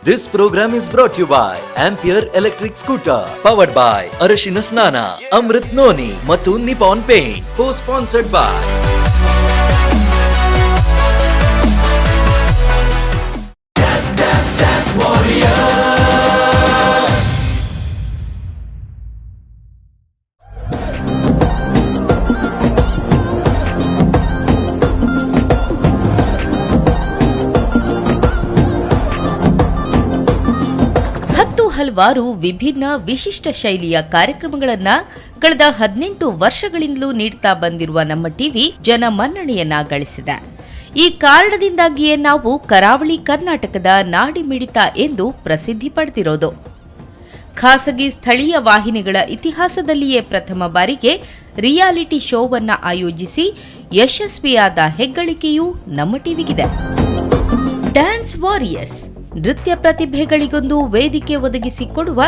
This program is brought you by Ampere electric scooter, powered by Arashina Snana, Amrit Noni ಮತ್ತು Nippon Paint, co sponsored by ಹತ್ತು ಹಲವಾರು ವಿಭಿನ್ನ ವಿಶಿಷ್ಟ ಶೈಲಿಯ ಕಾರ್ಯಕ್ರಮಗಳನ್ನ ಕಳೆದ 18 ವರ್ಷಗಳಿಂದಲೂ ನೀಡ್ತಾ ಬಂದಿರುವ ನಮ್ಮ ಟಿವಿ ಜನಮನ್ನಣೆಯನ್ನ ಗಳಿಸಿದೆ. ಈ ಕಾರಣದಿಂದಾಗಿಯೇ ನಾವು ಕರಾವಳಿ ಕರ್ನಾಟಕದ ನಾಡಿಮಿಡಿತ ಎಂದು ಪ್ರಸಿದ್ಧಿ ಪಡೆದಿರೋದು. ಖಾಸಗಿ ಸ್ಥಳೀಯ ವಾಹಿನಿಗಳ ಇತಿಹಾಸದಲ್ಲಿಯೇ ಪ್ರಥಮ ಬಾರಿಗೆ ರಿಯಾಲಿಟಿ ಶೋವನ್ನ ಆಯೋಜಿಸಿ ಯಶಸ್ವಿಯಾದ ಹೆಗ್ಗಳಿಕೆಯೂ ನಮ್ಮ ಟಿವಿಗಿದೆ. ಡ್ಯಾನ್ಸ್ ವಾರಿಯರ್ಸ್ ನೃತ್ಯ ಪ್ರತಿಭೆಗಳಿಗೊಂದು ವೇದಿಕೆ ಒದಗಿಸಿಕೊಡುವ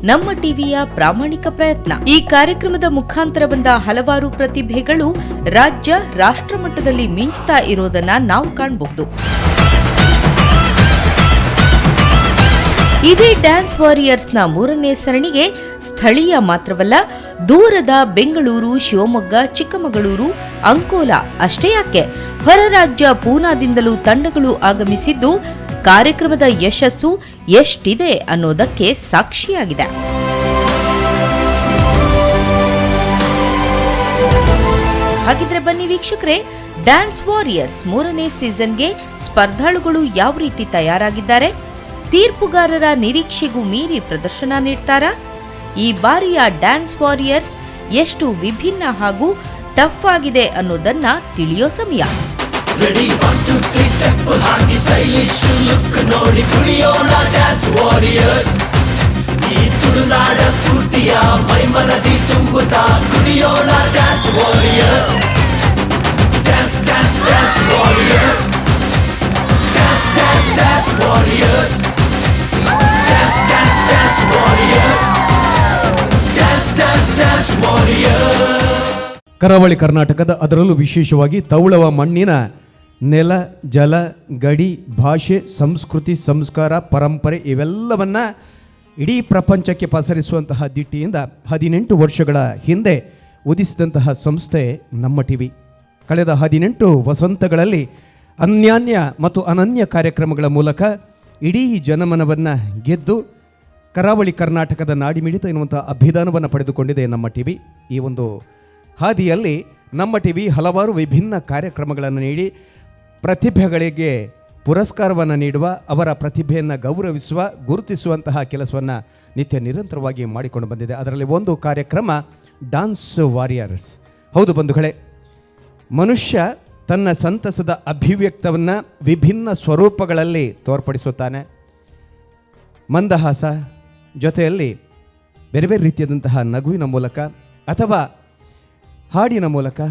ನಮ್ಮ ಟಿವಿಯ ಪ್ರಾಮಾಣಿಕ ಪ್ರಯತ್ನ. ಈ ಕಾರ್ಯಕ್ರಮದ ಮುಖಾಂತರ ಬಂದ ಹಲವಾರು ಪ್ರತಿಭೆಗಳು ರಾಜ್ಯ, ರಾಷ್ಟ್ರಮಟ್ಟದಲ್ಲಿ ಮಿಂಚ್ತಾ ಇರೋದನ್ನ ನಾವು ಕಾಣಬಹುದು. ಇದೇ ಡ್ಯಾನ್ಸ್ ವಾರಿಯರ್ಸ್ನ ಮೂರನೇ ಸರಣಿಗೆ ಸ್ಥಳೀಯ ಮಾತ್ರವಲ್ಲ, ದೂರದ ಬೆಂಗಳೂರು, ಶಿವಮೊಗ್ಗ, ಚಿಕ್ಕಮಗಳೂರು, ಅಂಕೋಲಾ, ಅಷ್ಟೇ ಯಾಕೆ, ಹೊರ ರಾಜ್ಯ ಪೂನಾದಿಂದಲೂ ತಂಡಗಳು ಆಗಮಿಸಿದ್ದು ಕಾರ್ಯಕ್ರಮದ ಯಶಸ್ಸು ಎಷ್ಟಿದೆ ಅನ್ನೋದಕ್ಕೆ ಸಾಕ್ಷಿಯಾಗಿದೆ. ಹಾಗಿದ್ರೆ ಬನ್ನಿ ವೀಕ್ಷಕರೇ, ಡ್ಯಾನ್ಸ್ ವಾರಿಯರ್ಸ್ ಮೂರನೇ ಸೀಸನ್ಗೆ ಸ್ಪರ್ಧಾಳುಗಳು ಯಾವ ರೀತಿ ತಯಾರಾಗಿದ್ದಾರೆ, ತೀರ್ಪುಗಾರರ ನಿರೀಕ್ಷೆಗೂ ಮೀರಿ ಪ್ರದರ್ಶನ ನೀಡ್ತಾರಾ, ಈ ಬಾರಿಯ ಡ್ಯಾನ್ಸ್ ವಾರಿಯರ್ಸ್ ಎಷ್ಟು ವಿಭಿನ್ನ ಹಾಗೂ ಟಫ್ ಆಗಿದೆ ಅನ್ನೋದನ್ನ ತಿಳಿಯೋ ಸಮಯ. Ready, one, two, three, step hockey stylish look ನೋಡಿ ಕುಣಿಯೋಣ ಡ್ಯಾನ್ಸ್ ವಾರಿಯರ್ಸ್. ಈ ತುಳುನಾಡ ಸ್ಫೂರ್ತಿಯ ಮೈಮನದಿ ತುಂಬುತ್ತಾ ಕುಣಿಯೋಣ dance warriors. Dance, dance, dance warriors. Dance, dance, dance warriors. Dance, dance, dance warriors. Dance, dance, dance warriors. ಕರಾವಳಿ ಕರ್ನಾಟಕದ, ಅದರಲ್ಲೂ ವಿಶೇಷವಾಗಿ ತೌಳವ ಮಣ್ಣಿನ ನೆಲ, ಜಲ, ಗಡಿ, ಭಾಷೆ, ಸಂಸ್ಕೃತಿ, ಸಂಸ್ಕಾರ, ಪರಂಪರೆ ಇವೆಲ್ಲವನ್ನು ಇಡೀ ಪ್ರಪಂಚಕ್ಕೆ ಪಸರಿಸುವಂತಹ ದಿಟ್ಟಿಯಿಂದ 18 ವರ್ಷಗಳ ಹಿಂದೆ ಉದಿಸಿದಂತಹ ಸಂಸ್ಥೆ ನಮ್ಮ ಟಿವಿ. ಕಳೆದ 18 ವಸಂತಗಳಲ್ಲಿ ಅನ್ಯಾನ್ಯ ಮತ್ತು ಅನನ್ಯ ಕಾರ್ಯಕ್ರಮಗಳ ಮೂಲಕ ಇಡೀ ಜನಮನವನ್ನು ಗೆದ್ದು ಕರಾವಳಿ ಕರ್ನಾಟಕದ ನಾಡಿಮಿಡಿತ ಎನ್ನುವಂಥ ಅಭಿದಾನವನ್ನು ಪಡೆದುಕೊಂಡಿದೆ ನಮ್ಮ ಟಿವಿ. ಈ ಒಂದು ಹಾದಿಯಲ್ಲಿ ನಮ್ಮ ಟಿವಿ ಹಲವಾರು ವಿಭಿನ್ನ ಕಾರ್ಯಕ್ರಮಗಳನ್ನು ನೀಡಿ ಪ್ರತಿಭೆಗಳಿಗೆ ಪುರಸ್ಕಾರವನ್ನು ನೀಡುವ, ಅವರ ಪ್ರತಿಭೆಯನ್ನು ಗೌರವಿಸುವ, ಗುರುತಿಸುವಂತಹ ಕೆಲಸವನ್ನು ನಿತ್ಯ ನಿರಂತರವಾಗಿ ಮಾಡಿಕೊಂಡು ಬಂದಿದೆ. ಅದರಲ್ಲಿ ಒಂದು ಕಾರ್ಯಕ್ರಮ ಡಾನ್ಸ್ ವಾರಿಯರ್ಸ್. ಹೌದು ಬಂಧುಗಳೇ, ಮನುಷ್ಯ ತನ್ನ ಸಂತಸದ ಅಭಿವ್ಯಕ್ತವನ್ನು ವಿಭಿನ್ನ ಸ್ವರೂಪಗಳಲ್ಲಿ ತೋರ್ಪಡಿಸುತ್ತಾನೆ. ಮಂದಹಾಸ ಜೊತೆಯಲ್ಲಿ ಬೇರೆ ಬೇರೆ ರೀತಿಯಾದಂತಹ ನಗುವಿನ ಮೂಲಕ ಅಥವಾ ಹಾಡಿನ ಮೂಲಕ,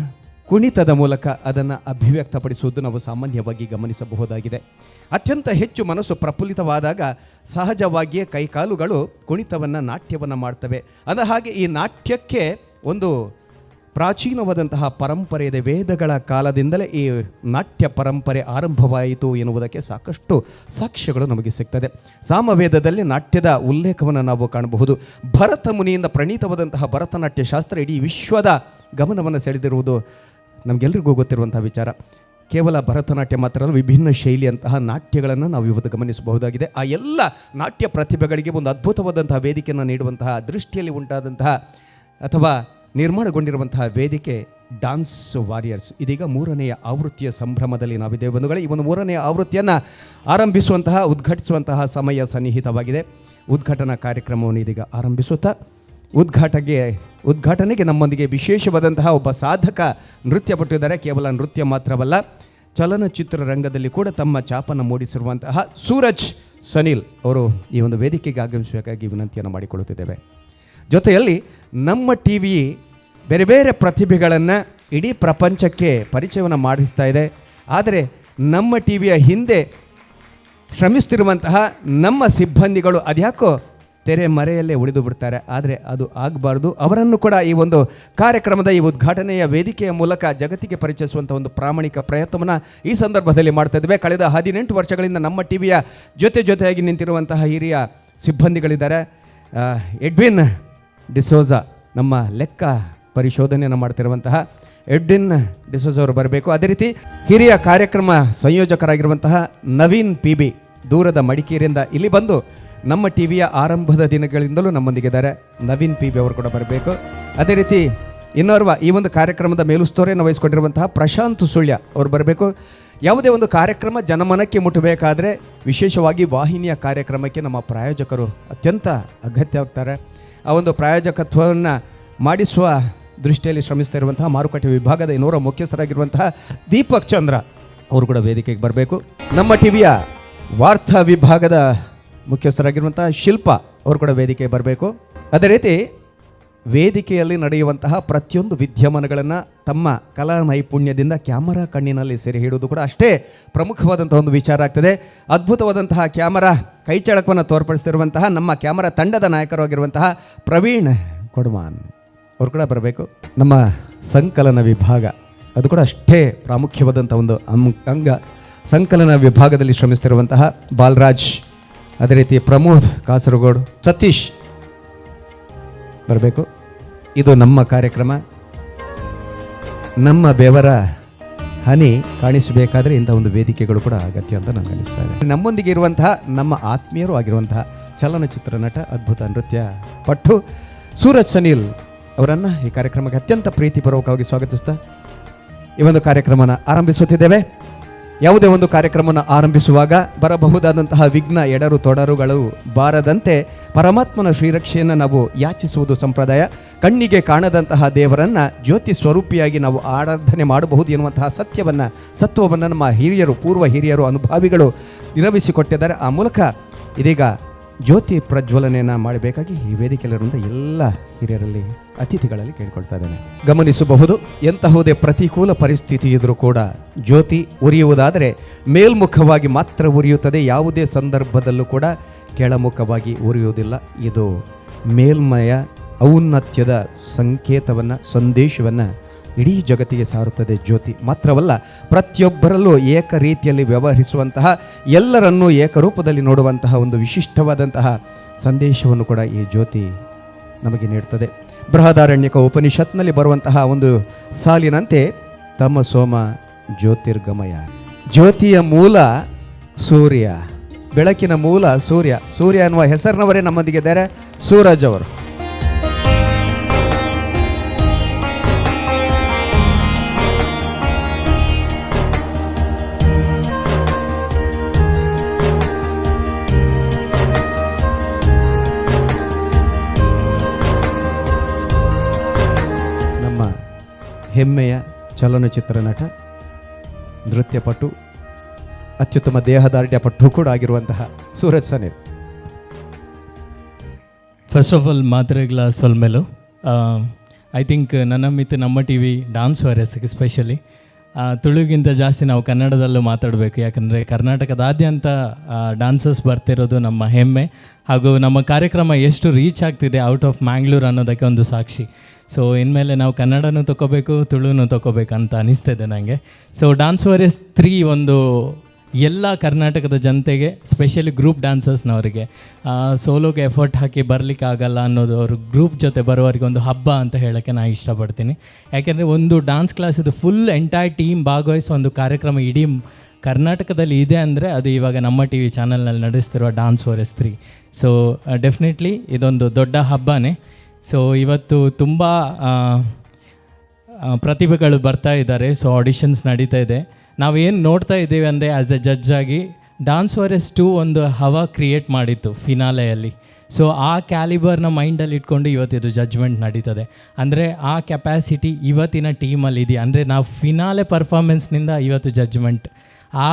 ಕುಣಿತದ ಮೂಲಕ ಅದನ್ನು ಅಭಿವ್ಯಕ್ತಪಡಿಸುವುದು ನಾವು ಸಾಮಾನ್ಯವಾಗಿ ಗಮನಿಸಬಹುದಾಗಿದೆ. ಅತ್ಯಂತ ಹೆಚ್ಚು ಮನಸ್ಸು ಪ್ರಫುಲ್ಲಿತವಾದಾಗ ಸಹಜವಾಗಿಯೇ ಕೈಕಾಲುಗಳು ಕುಣಿತವನ್ನು, ನಾಟ್ಯವನ್ನು ಮಾಡ್ತವೆ. ಅಂದ ಹಾಗೆ ಈ ನಾಟ್ಯಕ್ಕೆ ಒಂದು ಪ್ರಾಚೀನವಾದಂತಹ ಪರಂಪರೆ ಇದೆ. ವೇದಗಳ ಕಾಲದಿಂದಲೇ ಈ ನಾಟ್ಯ ಪರಂಪರೆ ಆರಂಭವಾಯಿತು ಎನ್ನುವುದಕ್ಕೆ ಸಾಕಷ್ಟು ಸಾಕ್ಷ್ಯಗಳು ನಮಗೆ ಸಿಗ್ತದೆ. ಸಾಮವೇದದಲ್ಲಿ ನಾಟ್ಯದ ಉಲ್ಲೇಖವನ್ನು ನಾವು ಕಾಣಬಹುದು. ಭರತ ಮುನಿಯಿಂದ ಪ್ರಣೀತವಾದಂತಹ ಭರತನಾಟ್ಯ ಶಾಸ್ತ್ರ ಇಡೀ ವಿಶ್ವದ ಗಮನವನ್ನು ಸೆಳೆದಿರುವುದು ನಮಗೆಲ್ಲರಿಗೂ ಗೊತ್ತಿರುವಂತಹ ವಿಚಾರ. ಕೇವಲ ಭರತನಾಟ್ಯ ಮಾತ್ರ ಅಲ್ಲ, ವಿಭಿನ್ನ ಶೈಲಿಯಂತಹ ನಾಟ್ಯಗಳನ್ನು ನಾವು ಇವತ್ತು ಗಮನಿಸಬಹುದಾಗಿದೆ. ಆ ಎಲ್ಲ ನಾಟ್ಯ ಪ್ರತಿಭೆಗಳಿಗೆ ಒಂದು ಅದ್ಭುತವಾದಂತಹ ವೇದಿಕೆಯನ್ನು ನೀಡುವಂತಹ ದೃಷ್ಟಿಯಲ್ಲಿ ಉಂಟಾದಂತಹ ಅಥವಾ ನಿರ್ಮಾಣಗೊಂಡಿರುವಂತಹ ವೇದಿಕೆ ಡಾನ್ಸ್ ವಾರಿಯರ್ಸ್. ಇದೀಗ ಮೂರನೆಯ ಆವೃತ್ತಿಯ ಸಂಭ್ರಮದಲ್ಲಿ ನಾವಿದ್ದೇವೆ ಬಂಧುಗಳೇ. ಈ ಒಂದು ಮೂರನೆಯ ಆವೃತ್ತಿಯನ್ನು ಆರಂಭಿಸುವಂತಹ, ಉದ್ಘಾಟಿಸುವಂತಹ ಸಮಯ ಸನ್ನಿಹಿತವಾಗಿದೆ. ಉದ್ಘಾಟನಾ ಕಾರ್ಯಕ್ರಮವನ್ನು ಇದೀಗ ಆರಂಭಿಸುತ್ತಾ, ಉದ್ಘಾಟನೆಗೆ ನಮ್ಮೊಂದಿಗೆ ವಿಶೇಷವಾದಂತಹ ಒಬ್ಬ ಸಾಧಕ ನೃತ್ಯಪಟು ಇದ್ದಾರೆ. ಕೇವಲ ನೃತ್ಯ ಮಾತ್ರವಲ್ಲ, ಚಲನಚಿತ್ರ ರಂಗದಲ್ಲಿ ಕೂಡ ತಮ್ಮ ಛಾಪನ್ನು ಮೂಡಿಸಿರುವಂತಹ ಸೂರಜ್ ಸನಿಲ್ ಅವರು ಈ ಒಂದು ವೇದಿಕೆಗೆ ಆಗಮಿಸಬೇಕಾಗಿ ವಿನಂತಿಯನ್ನು ಮಾಡಿಕೊಳ್ಳುತ್ತಿದ್ದೇವೆ. ಜೊತೆಯಲ್ಲಿ ನಮ್ಮ ಟಿವಿ ಬೇರೆ ಬೇರೆ ಪ್ರತಿಭೆಗಳನ್ನು ಇಡೀ ಪ್ರಪಂಚಕ್ಕೆ ಪರಿಚಯವನ್ನು ಮಾಡಿಸ್ತಾ ಇದೆ. ಆದರೆ ನಮ್ಮ ಟಿವಿಯ ಹಿಂದೆ ಶ್ರಮಿಸ್ತಿರುವಂತಹ ನಮ್ಮ ಸಿಬ್ಬಂದಿಗಳು ಅದ್ಯಾಕೋ ತೆರೆ ಮರೆಯಲ್ಲೇ ಉಳಿದು ಬಿಡ್ತಾರೆ. ಆದರೆ ಅದು ಆಗಬಾರ್ದು. ಅವರನ್ನು ಕೂಡ ಈ ಒಂದು ಕಾರ್ಯಕ್ರಮದ ಈ ಉದ್ಘಾಟನೆಯ ವೇದಿಕೆಯ ಮೂಲಕ ಜಗತ್ತಿಗೆ ಪರಿಚಯಿಸುವಂಥ ಒಂದು ಪ್ರಾಮಾಣಿಕ ಪ್ರಯತ್ನವನ್ನು ಈ ಸಂದರ್ಭದಲ್ಲಿ ಮಾಡ್ತಾ ಇದ್ದೇವೆ. ಕಳೆದ 18 ವರ್ಷಗಳಿಂದ ನಮ್ಮ ಟಿವಿಯ ಜೊತೆ ಜೊತೆಯಾಗಿ ನಿಂತಿರುವಂತಹ ಹಿರಿಯ ಸಿಬ್ಬಂದಿಗಳಿದ್ದಾರೆ. ಎಡ್ವಿನ್ ಡಿಸೋಜಾ, ನಮ್ಮ ಲೆಕ್ಕ ಪರಿಶೋಧನೆಯನ್ನು ಮಾಡ್ತಿರುವಂತಹ ಎಡ್ವಿನ್ ಡಿಸೋಜಾ ಅವರು ಬರಬೇಕು. ಅದೇ ರೀತಿ ಹಿರಿಯ ಕಾರ್ಯಕ್ರಮ ಸಂಯೋಜಕರಾಗಿರುವಂತಹ ನವೀನ್ ಪಿ ಬಿ, ದೂರದ ಮಡಿಕೇರಿಯಿಂದ ಇಲ್ಲಿ ಬಂದು ನಮ್ಮ ಟಿವಿಯ ಆರಂಭದ ದಿನಗಳಿಂದಲೂ ನಮ್ಮೊಂದಿಗಿದ್ದಾರೆ. ನವೀನ್ ಪಿ ಬಿ ಅವರು ಕೂಡ ಬರಬೇಕು. ಅದೇ ರೀತಿ ಇನ್ನೋರ್ವ ಈ ಒಂದು ಕಾರ್ಯಕ್ರಮದ ಮೇಲುಸ್ತುವಾರಿಯನ್ನು ವಹಿಸಿಕೊಂಡಿರುವಂತಹ ಪ್ರಶಾಂತ್ ಸುಳ್ಯ ಅವರು ಬರಬೇಕು. ಯಾವುದೇ ಒಂದು ಕಾರ್ಯಕ್ರಮ ಜನಮನಕ್ಕೆ ಮುಟ್ಟಬೇಕಾದರೆ, ವಿಶೇಷವಾಗಿ ವಾಹಿನಿಯ ಕಾರ್ಯಕ್ರಮಕ್ಕೆ ನಮ್ಮ ಪ್ರಾಯೋಜಕರು ಅತ್ಯಂತ ಅಗತ್ಯವಾಗ್ತಾರೆ. ಆ ಒಂದು ಪ್ರಾಯೋಜಕತ್ವವನ್ನು ಮಾಡಿಸುವ ದೃಷ್ಟಿಯಲ್ಲಿ ಶ್ರಮಿಸ್ತಾ ಇರುವಂತಹ ಮಾರುಕಟ್ಟೆ ವಿಭಾಗದ ಇನ್ನೋರ್ವ ಮುಖ್ಯಸ್ಥರಾಗಿರುವಂತಹ ದೀಪಕ್ ಚಂದ್ರ ಅವರು ಕೂಡ ವೇದಿಕೆಗೆ ಬರಬೇಕು. ನಮ್ಮ ಟಿವಿಯ ವಾರ್ತಾ ವಿಭಾಗದ ಮುಖ್ಯಸ್ಥರಾಗಿರುವಂತಹ ಶಿಲ್ಪ ಅವರು ಕೂಡ ವೇದಿಕೆಗೆ ಬರಬೇಕು. ಅದೇ ರೀತಿ ವೇದಿಕೆಯಲ್ಲಿ ನಡೆಯುವಂತಹ ಪ್ರತಿಯೊಂದು ವಿದ್ಯಮಾನಗಳನ್ನು ತಮ್ಮ ಕಲಾ ನೈಪುಣ್ಯದಿಂದ ಕ್ಯಾಮರಾ ಕಣ್ಣಿನಲ್ಲಿ ಸೆರೆ ಹಿಡಿಯುವುದು ಕೂಡ ಅಷ್ಟೇ ಪ್ರಮುಖವಾದಂತಹ ಒಂದು ವಿಚಾರ ಆಗ್ತದೆ. ಅದ್ಭುತವಾದಂತಹ ಕ್ಯಾಮರಾ ಕೈಚಳಕವನ್ನು ತೋರ್ಪಡಿಸ್ತಿರುವಂತಹ ನಮ್ಮ ಕ್ಯಾಮರಾ ತಂಡದ ನಾಯಕರಾಗಿರುವಂತಹ ಪ್ರವೀಣ್ ಕೊಡಮಾನ್ ಅವರು ಕೂಡ ಬರಬೇಕು. ನಮ್ಮ ಸಂಕಲನ ವಿಭಾಗ, ಅದು ಕೂಡ ಅಷ್ಟೇ ಪ್ರಾಮುಖ್ಯವಾದಂಥ ಒಂದು ಅಂಗ. ಸಂಕಲನ ವಿಭಾಗದಲ್ಲಿ ಶ್ರಮಿಸ್ತಿರುವಂತಹ ಬಾಲರಾಜ್, ಅದೇ ರೀತಿ ಪ್ರಮೋದ್ ಕಾಸರಗೋಡು, ಸತೀಶ್ ಬರಬೇಕು. ಇದು ನಮ್ಮ ಕಾರ್ಯಕ್ರಮ. ನಮ್ಮ ಬೆವರ ಹನಿ ಕಾಣಿಸಬೇಕಾದ್ರೆ ಇಂಥ ಒಂದು ವೇದಿಕೆಗಳು ಕೂಡ ಅಗತ್ಯ ಅಂತ ನನಗೆ ಅನಿಸ್ತಾ ಇದೆ. ನಮ್ಮೊಂದಿಗೆ ಇರುವಂತಹ ನಮ್ಮ ಆತ್ಮೀಯರು ಆಗಿರುವಂತಹ ಚಲನಚಿತ್ರ ನಟ, ಅದ್ಭುತ ನೃತ್ಯ ಪಟು ಸೂರಜ್ ಸನಿಲ್ ಅವರನ್ನು ಈ ಕಾರ್ಯಕ್ರಮಕ್ಕೆ ಅತ್ಯಂತ ಪ್ರೀತಿಪೂರ್ವಕವಾಗಿ ಸ್ವಾಗತಿಸ್ತಾ ಈ ಒಂದು ಕಾರ್ಯಕ್ರಮನ ಆರಂಭಿಸುತ್ತಿದ್ದೇವೆ. ಯಾವುದೇ ಒಂದು ಕಾರ್ಯಕ್ರಮವನ್ನು ಆರಂಭಿಸುವಾಗ ಬರಬಹುದಾದಂತಹ ವಿಘ್ನ, ಎಡರು ತೊಡರುಗಳು ಬಾರದಂತೆ ಪರಮಾತ್ಮನ ಶ್ರೀರಕ್ಷೆಯನ್ನು ನಾವು ಯಾಚಿಸುವುದು ಸಂಪ್ರದಾಯ. ಕಣ್ಣಿಗೆ ಕಾಣದಂತಹ ದೇವರನ್ನು ಜ್ಯೋತಿ ಸ್ವರೂಪಿಯಾಗಿ ನಾವು ಆರಾಧನೆ ಮಾಡಬಹುದು ಎನ್ನುವಂತಹ ಸತ್ಯವನ್ನು, ಸತ್ವವನ್ನು ನಮ್ಮ ಹಿರಿಯರು, ಪೂರ್ವ ಹಿರಿಯರು, ಅನುಭಾವಿಗಳು ನಿರೂಪಿಸಿಕೊಟ್ಟಿದ್ದಾರೆ. ಆ ಮೂಲಕ ಇದೀಗ ಜ್ಯೋತಿ ಪ್ರಜ್ವಲನೆಯನ್ನು ಮಾಡಬೇಕಾಗಿ ಈ ವೇದಿಕೆಯಲ್ಲಿರುವಂಥ ಎಲ್ಲ ಹಿರಿಯರಲ್ಲಿ, ಅತಿಥಿಗಳಲ್ಲಿ ಕೇಳಿಕೊಳ್ತಾ ಇದ್ದೇನೆ. ಗಮನಿಸಬಹುದು, ಎಂತಹುದೇ ಪ್ರತಿಕೂಲ ಪರಿಸ್ಥಿತಿ ಇದ್ರೂ ಕೂಡ ಜ್ಯೋತಿ ಉರಿಯುವುದಾದರೆ ಮೇಲ್ಮುಖವಾಗಿ ಮಾತ್ರ ಉರಿಯುತ್ತದೆ. ಯಾವುದೇ ಸಂದರ್ಭದಲ್ಲೂ ಕೂಡ ಕೆಳಮುಖವಾಗಿ ಉರಿಯುವುದಿಲ್ಲ. ಇದು ಮೇಲ್ಮಯ ಔನ್ನತ್ಯದ ಸಂಕೇತವನ್ನು, ಸಂದೇಶವನ್ನು ಇಡೀ ಜಗತ್ತಿಗೆ ಸಾರುತ್ತದೆ ಜ್ಯೋತಿ. ಮಾತ್ರವಲ್ಲ, ಪ್ರತಿಯೊಬ್ಬರಲ್ಲೂ ಏಕ ರೀತಿಯಲ್ಲಿ ವ್ಯವಹರಿಸುವಂತಹ, ಎಲ್ಲರನ್ನೂ ಏಕರೂಪದಲ್ಲಿ ನೋಡುವಂತಹ ಒಂದು ವಿಶಿಷ್ಟವಾದಂತಹ ಸಂದೇಶವನ್ನು ಕೂಡ ಈ ಜ್ಯೋತಿ ನಮಗೆ ನೀಡುತ್ತದೆ. ಬೃಹದಾರಣ್ಯಕ ಉಪನಿಷತ್ನಲ್ಲಿ ಬರುವಂತಹ ಒಂದು ಸಾಲಿನಂತೆ, ತಮಸೋ ಮಾ ಜ್ಯೋತಿರ್ಗಮಯ. ಜ್ಯೋತಿಯ ಮೂಲ ಸೂರ್ಯ, ಬೆಳಕಿನ ಮೂಲ ಸೂರ್ಯ. ಸೂರ್ಯ ಅನ್ನುವ ಹೆಸರಿನವರೇ ನಮ್ಮೊಂದಿಗೆ ಇದ್ದಾರೆ, ಸೂರಜ್ ಅವರು. ನಮ್ಮ ಹೆಮ್ಮೆಯ ಚಲನಚಿತ್ರ ನಟ, ನೃತ್ಯಪಟು, ಅತ್ಯುತ್ತಮ ದೇಹದಾರ್ಢ್ಯ ಪಟು ಕೂಡ ಆಗಿರುವಂತಹ Suraj Sanil. First of all ಮಾತೆರೆಗ್ಲ ಸೊಲ್ಮೆಲು. I think ನನ್ನ ಮಿತ್ ನಮ್ಮ TV dance ವಾರಿಯರ್ಸ್ಗೆ specially ತುಳುಗಿಂತ ಜಾಸ್ತಿ ನಾವು ಕನ್ನಡದಲ್ಲೂ ಮಾತಾಡಬೇಕು. ಯಾಕಂದರೆ ಕರ್ನಾಟಕದಾದ್ಯಂತ ಡಾನ್ಸರ್ಸ್ ಬರ್ತಿರೋದು ನಮ್ಮ ಹೆಮ್ಮೆ ಹಾಗೂ ನಮ್ಮ ಕಾರ್ಯಕ್ರಮ ಎಷ್ಟು ರೀಚ್ ಆಗ್ತಿದೆ ಔಟ್ ಆಫ್ ಮ್ಯಾಂಗ್ಳೂರ್ ಅನ್ನೋದಕ್ಕೆ ಒಂದು ಸಾಕ್ಷಿ. ಸೊ ಇನ್ಮೇಲೆ ನಾವು ಕನ್ನಡನೂ ತೊಗೋಬೇಕು, ತುಳುನೂ ತೊಗೋಬೇಕು ಅಂತ ಅನಿಸ್ತಿದೆ ನನಗೆ. So dance warriors 3 ಒಂದು ಎಲ್ಲ ಕರ್ನಾಟಕದ ಜನತೆಗೆ, ಸ್ಪೆಷಲಿ ಗ್ರೂಪ್ ಡ್ಯಾನ್ಸರ್ಸ್ನವರಿಗೆ, ಸೋಲೋಗೆ ಎಫರ್ಟ್ ಹಾಕಿ ಬರಲಿಕ್ಕೆ ಆಗಲ್ಲ ಅನ್ನೋದು, ಅವರು ಗ್ರೂಪ್ ಜೊತೆ ಬರೋರಿಗೆ ಒಂದು ಹಬ್ಬ ಅಂತ ಹೇಳೋಕ್ಕೆ ನಾನು ಇಷ್ಟಪಡ್ತೀನಿ. ಯಾಕೆಂದರೆ ಒಂದು ಡಾನ್ಸ್ ಕ್ಲಾಸಿದು full entire team ಭಾಗವಹಿಸೋ ಒಂದು ಕಾರ್ಯಕ್ರಮ ಇಡೀ ಕರ್ನಾಟಕದಲ್ಲಿ ಇದೆ ಅಂದರೆ ಅದು ಇವಾಗ ನಮ್ಮ ಟಿವಿ ಚಾನಲ್ನಲ್ಲಿ ನಡೆಸ್ತಿರುವ dance warriors 3. So definitely ಇದೊಂದು ದೊಡ್ಡ ಹಬ್ಬನೇ. ಸೊ ಇವತ್ತು ತುಂಬ ಪ್ರತಿಭೆಗಳು ಬರ್ತಾ ಇದ್ದಾರೆ. ಸೊ ಆಡಿಷನ್ಸ್ ನಡೀತಾ ಇದೆ. ನಾವೇನು ನೋಡ್ತಾ ಇದ್ದೀವಿ ಅಂದರೆ, as A judge ಆಗಿ ಡಾನ್ಸ್ ವಾರಿಯರ್ಸ್ 2 ಒಂದು ಹವಾ ಕ್ರಿಯೇಟ್ ಮಾಡಿತ್ತು ಫಿನಾಲೆಯಲ್ಲಿ. ಸೊ ಆ ಕ್ಯಾಲಿಬರ್ನ ಮೈಂಡಲ್ಲಿ ಇಟ್ಕೊಂಡು ಇವತ್ತಿದು ಜಡ್ಜ್ಮೆಂಟ್ ನಡೀತದೆ. ಅಂದರೆ ಆ ಕೆಪ್ಯಾಸಿಟಿ ಇವತ್ತಿನ ಟೀಮಲ್ಲಿ ಇದೆಯಾ ಅಂದರೆ, ನಾವು ಫಿನಾಲೆ ಪರ್ಫಾರ್ಮೆನ್ಸ್ನಿಂದ ಇವತ್ತು ಜಡ್ಜ್ಮೆಂಟ್, ಆ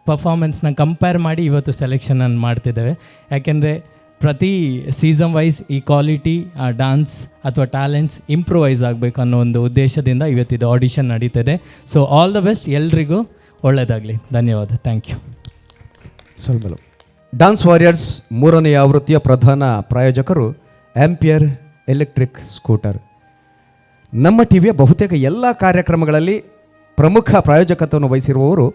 ಪರ್ಫಾರ್ಮೆನ್ಸ್ನ ಕಂಪೇರ್ ಮಾಡಿ ಇವತ್ತು ಸೆಲೆಕ್ಷನನ್ನು ಮಾಡ್ತಿದ್ದೇವೆ. ಯಾಕೆಂದರೆ ಪ್ರತಿ ಸೀಸನ್ ವೈಸ್ ಈ ಕ್ವಾಲಿಟಿ, ಆ ಡಾನ್ಸ್ ಅಥವಾ ಟ್ಯಾಲೆಂಟ್ಸ್ ಇಂಪ್ರೂವೈಸ್ ಆಗಬೇಕು ಅನ್ನೋ ಒಂದು ಉದ್ದೇಶದಿಂದ ಇವತ್ತಿದು ಆಡಿಷನ್ ನಡೀತದೆ. So all the best, ಎಲ್ರಿಗೂ ಒಳ್ಳೆಯದಾಗಲಿ. ಧನ್ಯವಾದ, thank you. ಸೊಲ್ಮೆಲು. Dance warriors ಮೂರನೆಯ ಆವೃತ್ತಿಯ ಪ್ರಧಾನ ಪ್ರಾಯೋಜಕರು ampere electric scooter. ನಮ್ಮ ಟಿವಿಯ ಬಹುತೇಕ ಎಲ್ಲ ಕಾರ್ಯಕ್ರಮಗಳಲ್ಲಿ ಪ್ರಮುಖ ಪ್ರಾಯೋಜಕತ್ವವನ್ನು ವಹಿಸಿರುವವರು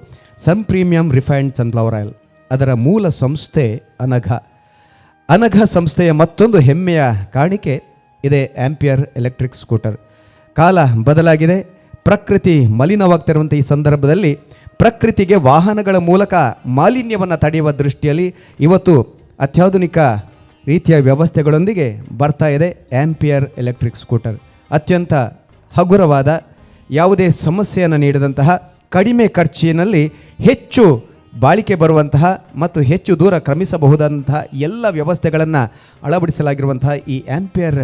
ಸನ್ premium refined sunflower oil. ಅದರ ಮೂಲ ಸಂಸ್ಥೆ ಅನಘ. ಅನಘ ಸಂಸ್ಥೆಯ ಮತ್ತೊಂದು ಹೆಮ್ಮೆಯ ಕಾಣಿಕೆ ಇದೆ ampere electric scooter. ಕಾಲ ಬದಲಾಗಿದೆ, ಪ್ರಕೃತಿ ಮಲಿನವಾಗ್ತಿರುವಂಥ ಈ ಸಂದರ್ಭದಲ್ಲಿ ಪ್ರಕೃತಿಗೆ ವಾಹನಗಳ ಮೂಲಕ ಮಾಲಿನ್ಯವನ್ನು ತಡೆಯುವ ದೃಷ್ಟಿಯಲ್ಲಿ ಇವತ್ತು ಅತ್ಯಾಧುನಿಕ ರೀತಿಯ ವ್ಯವಸ್ಥೆಗಳೊಂದಿಗೆ ಬರ್ತಾ ಇದೆ ampere electric scooter. ಅತ್ಯಂತ ಹಗುರವಾದ, ಯಾವುದೇ ಸಮಸ್ಯೆಯನ್ನು ನೀಡದಂತಹ, ಕಡಿಮೆ ಖರ್ಚಿನಲ್ಲಿ ಹೆಚ್ಚು ಬಾಳಿಕೆ ಬರುವಂತಹ ಮತ್ತು ಹೆಚ್ಚು ದೂರ ಕ್ರಮಿಸಬಹುದಾದಂತಹ ಎಲ್ಲ ವ್ಯವಸ್ಥೆಗಳನ್ನು ಅಳವಡಿಸಲಾಗಿರುವಂತಹ ಈ ಆಂಪಿಯರ್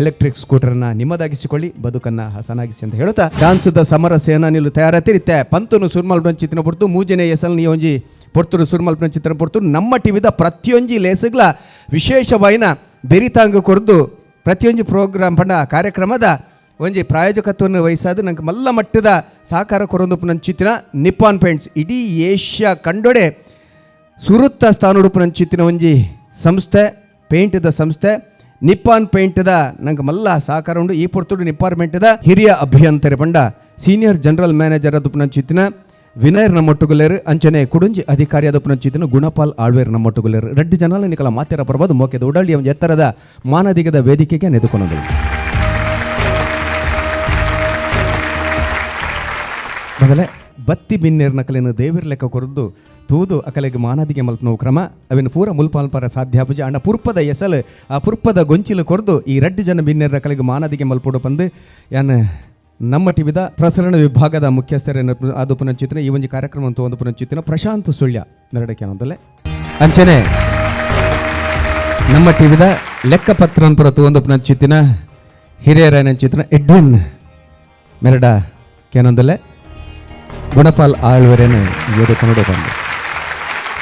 ಎಲೆಕ್ಟ್ರಿಕ್ ಸ್ಕೂಟರನ್ನು ನಿಮ್ಮದಾಗಿಸಿಕೊಳ್ಳಿ, ಬದುಕನ್ನು ಹಸನಾಗಿಸಿ ಅಂತ ಹೇಳುತ್ತಾ, ಡಾನ್ಸದ ಸಮರ ಸೇನಾನಿಲು ತಯಾರಾತಿರಿತ್ತೆ. ಪಂತನು ಸುರ್ಮಲ್ಪನ ಪೊರ್ತು, ಮೂಜನೆ ಎಸಲ್ ಒಂಜಿ ಪೊರ್ತುಡು ಸುರ್ಮಲ್ಪನ ಚಿತ್ರ ಪೊರ್ತು, ನಮ್ಮ ಟಿವಿದ ಪ್ರತಿಯೊಂಜಿ ಲೇಸುಗ್ಲ ವಿಶೇಷವಾಯಿನ ಬೆರಿತಾಂಗು ಕೊರ್ದು ಪ್ರತಿಯೊಂಜಿ ಪ್ರೋಗ್ರಾಮ್ ಪಂಡ ಕಾರ್ಯಕ್ರಮದ ಒಂಜಿ ಪ್ರಾಯೋಜಕತ್ವವನ್ನು ವಹಿಸಾದು ನಂಗೆ ಮಲ್ಲ ಮಟ್ಟದ ಸಹಕಾರ ಕೊರೊಂದು ನಂಚಿತ್ತಿನ ನಿಪ್ಪಾನ್ ಪೇಂಟ್ಸ್. ಇಡೀ ಏಷ್ಯಾ ಕಂಡೊಡೆ ಸುರುತ್ತ ಸ್ಥಾನೊಡುಪು ನಂಚಿತ್ತಿನ ಒಂಜಿ ಸಂಸ್ಥೆ, ಪೇಂಟ್ದ ಸಂಸ್ಥೆ ನಿಪ್ಪಾನ್ ಪೇಂಟ್ದ ನಂಗೆ ಮಲ್ಲ ಸಹಕಾರ ಉಂಡು. ಈ ಪೊರ್ತುಡು ನಿಪ್ಪಾನ್ ಪೇಂಟ್ದ ಹಿರಿಯ ಅಭಿಯಂತರ ಪಂಡ senior general manager ಅದು ನಂಚಿತ್ತಿನ ವಿನಯ್ ನಮ್ಮೊಟ್ಟುಗುಲೇರು, ಅಂಚನೆ ಕುಡುಂಜಿ ಅಧಿಕಾರಿ ಅದು ನಂಚಿತ್ತಿನ ಗುಣಪಾಲ್ ಆಳ್ವೇರ್ ನಮ್ಮೊಟ್ಟುಗುಲೇರು. ರಡ್ಡು ಜನ ನಿಕಲ ಮಾತೆರ ಪರ್ಬೋದು ಮೋಕೆದ ಉಡಳ್ಳಿ ಒಂದು ಎತ್ತರದ ಮಾನದಿಗದ ವೇದಿಕೆಗೆ ನೆದುಕೊನದು. ಮೊದಲೇ ಬತ್ತಿ ಬಿನ್ನೇರ್ ನಕಲಿನ ದೇವಿರ ಲೆಕ್ಕ ಕೊರದ್ದು ತೂದು ಅಕಲೆಗೆ ಮಾನದಿಗೆ ಮಲ್ಪನವು ಕ್ರಮ ಅವಿನ ಪೂರ ಮುಲ್ಪಾಲ್ಪರ ಸಾಧ್ಯ ಪೂಜೆ ಅಣ್ಣ ಪುರ್ಪದ ಎಸಲು ಆ ಪುರ್ಪದ ಗೊಂಚಿಲು ಕೊರ್ದು ಈ ರಡ್ಡು ಜನ ಬಿನ್ನೇರ್ ನಕಲಿಗೆ ಮಾನದಿಗೆ ಮಲ್ಪೊಡು ಪಂದು ಯಾನ್ ನಮ್ಮ ಟಿವಿದ ಪ್ರಸರಣ ವಿಭಾಗದ ಮುಖ್ಯಸ್ಥರ ಅದು ಪುನಂಚಿತ್ತಿನ ಈ ಒಂದು ಕಾರ್ಯಕ್ರಮ ಒಂದು ಪುನಂಚಿತ್ತಿನ ಪ್ರಶಾಂತ್ ಸುಳ್ಯ ನರಡಕ್ಕೆ ಅನ್ನೋದಲ್ಲೇ. ಅಂಚನೆ ನಮ್ಮ ಟಿವಿದ ಲೆಕ್ಕಪತ್ರನ್ ಪುರ ತೂವೊಂದು ಪುನಂಚಿತ್ತಿನ ಹಿರಿಯರ ಎಡ್ವಿನ್ ಮೆರಡ ಕೇನೊಂದಲ್ಲೇ. ಗುಣಪಾಲ್ ಆಳ್ವರೇನು ಎದುಕೊಂಡು ಬಂದು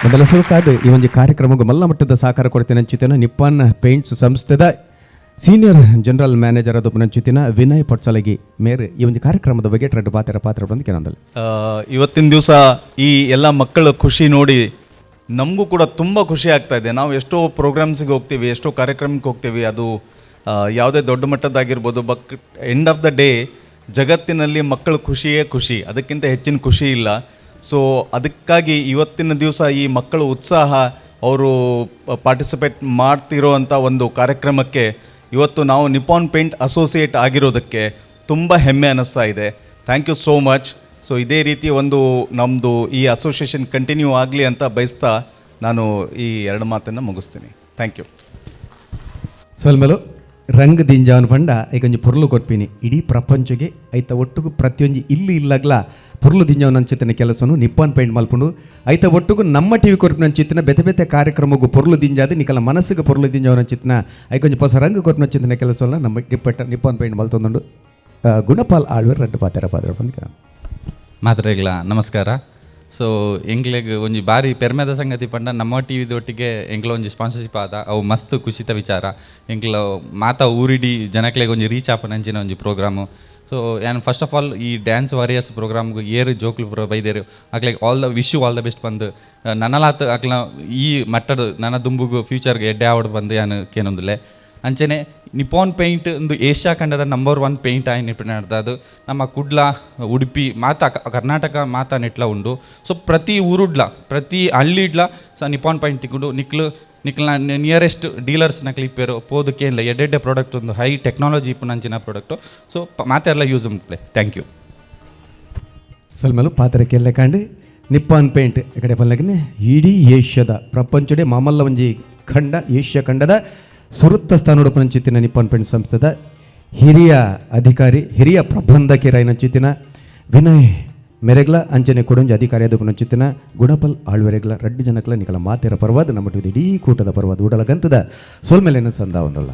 ಮೊದಲ ಸುರುಕಾದ ಈ ಒಂದು ಕಾರ್ಯಕ್ರಮಕ್ಕೆ ಮಲ್ಲ ಮಟ್ಟದ ಸಹಕಾರ ಕೊಡ್ತೇನೆ ಅಂಚಿತೇನ ನಿಪ್ಪಾನ್ ಪೇಂಟ್ಸ್ ಸಂಸ್ಥೆದ senior general manager ಅದು ಪುನಂಚಿತಿನ ವಿನಯ್ ಪಟ್ಸಲಗಿ ಮೇರೆ ಈ ಒಂದು ಕಾರ್ಯಕ್ರಮದ ಬಗ್ಗೆ ಟ್ರೆಡ್ ಪಾತ್ರ ಪಾತ್ರ ಬಂದು ಕೇನೊಂದಲ್ಲ. ಇವತ್ತಿನ ದಿವಸ ಈ ಎಲ್ಲ ಮಕ್ಕಳ ಖುಷಿ ನೋಡಿ ನಮಗೂ ಕೂಡ ತುಂಬ ಖುಷಿ ಆಗ್ತಾ ಇದೆ. ನಾವು ಎಷ್ಟೋ ಪ್ರೋಗ್ರಾಮ್ಸಿಗೆ ಹೋಗ್ತೀವಿ, ಎಷ್ಟೋ ಕಾರ್ಯಕ್ರಮಕ್ಕೆ ಹೋಗ್ತೀವಿ, ಅದು ಯಾವುದೇ ದೊಡ್ಡ ಮಟ್ಟದ್ದಾಗಿರ್ಬೋದು, but end of the day ಜಗತ್ತಿನಲ್ಲಿ ಮಕ್ಕಳ ಖುಷಿಯೇ ಖುಷಿ, ಅದಕ್ಕಿಂತ ಹೆಚ್ಚಿನ ಖುಷಿ ಇಲ್ಲ. ಸೊ ಅದಕ್ಕಾಗಿ ಇವತ್ತಿನ ದಿವಸ ಈ ಮಕ್ಕಳ ಉತ್ಸಾಹ, ಅವರು ಪಾರ್ಟಿಸಿಪೇಟ್ ಮಾಡ್ತಿರೋ ಅಂಥ ಒಂದು ಕಾರ್ಯಕ್ರಮಕ್ಕೆ ಇವತ್ತು ನಾವು Nippon paint associate ಆಗಿರೋದಕ್ಕೆ ತುಂಬ ಹೆಮ್ಮೆ ಅನ್ನಿಸ್ತಾ ಇದೆ. Thank you so much. So ಇದೇ ರೀತಿ ಒಂದು ನಮ್ಮದು ಈ ಅಸೋಸಿಯೇಷನ್ ಕಂಟಿನ್ಯೂ ಆಗಲಿ ಅಂತ ಬಯಸ್ತಾ ನಾನು ಈ ಎರಡು ಮಾತನ್ನು ಮುಗಿಸ್ತೀನಿ. Thank you. ಸೊಲ್ಮೆಲು. ರಂಗ್ ದಿಂಜಾವನ್ ಪಂಡ ಐಕೊಂಜಿ ಪೊರ್ಲು ಕೊರ್ಪಿನಿ ಇಡೀ ಪ್ರಪಂಚಗೆ ಐತ ಒಟ್ಟುಗು ಪ್ರತಿಯೊಂಜಿ ಇಲ್ಲಿ ಇಲ್ಲಗ್ಲ ಪೊರ್ಲು ದಿಂಜಾವನ್ ಅಂಚಿತ್ತಿನ ಕೆಲಸನು ನಿಪ್ಪಾನ್ ಪೇಂಟ್ ಮಲ್ಪುಂಡು. ಐತ ಒಟ್ಟುಗು ನಮ್ಮ ಟಿವಿ ಕೊರ್ಪಿನ ಅಂಚಿತ್ತಿನ ಬೆತೆ ಬೆತೆ ಕಾರ್ಯಕ್ರಮಗೂ ಪೊರ್ಲು ದಿಂಜಾದ ನಿಕಲ ಮನಸ್ಸಿಗೆ ಪೊರ್ಲು ದಿಂಜಾವನ್ ಅಂಚಿತ್ತಿನ ಐಕೊಂಜಿ ಹೊಸ ರಂಗ್ ಕೊರ್ಪಿನ ಅಂಚಿತ್ತಿನ ಕೆಲಸವನ್ನ ನಮ್ಮ ನಿಪ್ಪಾನ್ ಪೇಂಟ್ ಮಲ್ತೊಂದುಂಡು. ಗುಣಪಾಲ್ ಆಳ್ವೆರ್ ರಡ್ಡು ಪಾತೆರ ಪಾತ್ರ ಪಂದ್. ಮಾತ್ರೆಗ್ಲ ನಮಸ್ಕಾರ. ಸೊ ಎಂಕ್ಲೆಗ್ ಒಂಜಿ ಬಾರಿ ಪೆರ್ಮೆದ ಸಂಗತಿ ಪಂಡ ನಮ್ಮ ಟಿ ವಿದೊಟ್ಟಿಗೆ ಎಂಕ್ಲ ಒಂಜಿ ಸ್ಪಾನ್ಸರ್ಶಿಪ್ ಆದ ಅವು ಮಸ್ತ್ ಖುಷಿತ ವಿಚಾರ. ಎಂಕ್ಲ ಮಾತ ಊರಿಡಿ ಜನಕ್ಲೆಗ್ ಒಂಜಿ ರೀಚ್ ಆಪುನಂಚಿನ ಒಂಜಿ ಪ್ರೋಗ್ರಾಮು. ಸೊ ಯಾನ್ first of all ಈ ಡ್ಯಾನ್ಸ್ ವಾರಿಯರ್ಸ್ ಪ್ರೋಗ್ರಾಮ್ಗೆ ಏರು ಜೋಕ್ಲು ಪೂರ ಬೈದೇರು ಅಕ್ಲೆಗ್ all the wish you all the best ಪಂದ್ ನನಲಾತ್ ಅಕ್ಲ ಈ ಮಟ್ಟಡ್ ನನ ದುಂಬುಗು ಫ್ಯೂಚರ್ಗೆ ಎಡ್ಡೆ ಆವಡ್ ಬಂದು ಯಾನ್ ಕೇನೊಂದುಲ್ಲೆ. ಅಂಚನೆ ನಿಪಾನ್ ಪೇಂಟ್ ಒಂದು ಏಷ್ಯಾ ಖಂಡದ ನಂಬರ್ 1 ಪೇಂಟ್ ಆಯಿ ಅದು ನಮ್ಮ ಕುಡ್ಲ ಉಡುಪಿ ಮಾತಾ ಕರ್ನಾಟಕ ಮಾತಾ ನೆಟ್ಲ ಉಂಡು. ಸೊ ಪ್ರತಿ ಊರುಡ್ಲ ಪ್ರತಿ ಹಳ್ಳಿಡ್ಲ ಸೊ ನಿಪಾನ್ ಪೇಂಟ್ ತಿಕ್ಕೊಂಡು ನಿಕ್ಲು ನಿಕ್ಲ ನಿಯರೆಸ್ಟ್ ಡೀಲರ್ಸ್ ನಕ್ಲು ಇಪ್ಪೇರು ಪೋದು ಕೇನ್ಲ ಎಡ್ಡೆಡ್ಡೆ ಪ್ರಾಡಕ್ಟ್ ಒಂದು ಹೈ ಟೆಕ್ನಾಲಜಿ ಇಪ್ಪುನಂಚಿನ ಪ್ರಾಡಕ್ಟು. ಸೊ ಮಾತೆಲ್ಲ ಯೂಸ್ ಉಂಟು. Thank you. ಸೊಲ್ಮೆಲು. ಪಾತ್ರೆ ಕೆಲ್ಲೆ ನಿಪ್ಪಾನ್ ಪೇಂಟ್ ಈ ಕಡೆ ಪಲ್ಲಗನೆ ಇಡೀ ಏಷ್ಯಾದ ಪ್ರಪಂಚಡೆ ಮಾಮಲ್ಲ ಒಂಜಿ ಖಂಡ ಏಷ್ಯಾ ಖಂಡದ ಸುರುತ್ತ ಸ್ಥಾನೊಡುಪನಂಚಿತ್ತಿನ ನಿಪ್ಪಾನ್ ಪೇಂಟ್ ಸಂಸ್ಥೆದ ಹಿರಿಯ ಅಧಿಕಾರಿ ಹಿರಿಯ ಪ್ರಬಂಧಕಿರಾಯಿನಂಚಿತ್ತಿನ ವಿನಯ್ ಮೆರೆಗ್ಲ ಅಂಚನೆ ಕೊಡೊಂಜಿ ಅಧಿಕಾರಿ ಅದು ಗುಣಪಲ್ ಆಳ್ವೆರೆಗ್ಲ ರಡ್ಡು ಜನಕ್ಲ ನಿಕಲ ಮಾತೆರ ಪರವಾದ ನಮ್ಮ ಇಡೀ ಕೂಟದ ಪರವಾದ ಉಡಲಗಂತದ ಸೋಲ್ಮೇಲೇನು ಸಂದ ಒಂದಲ್ಲ.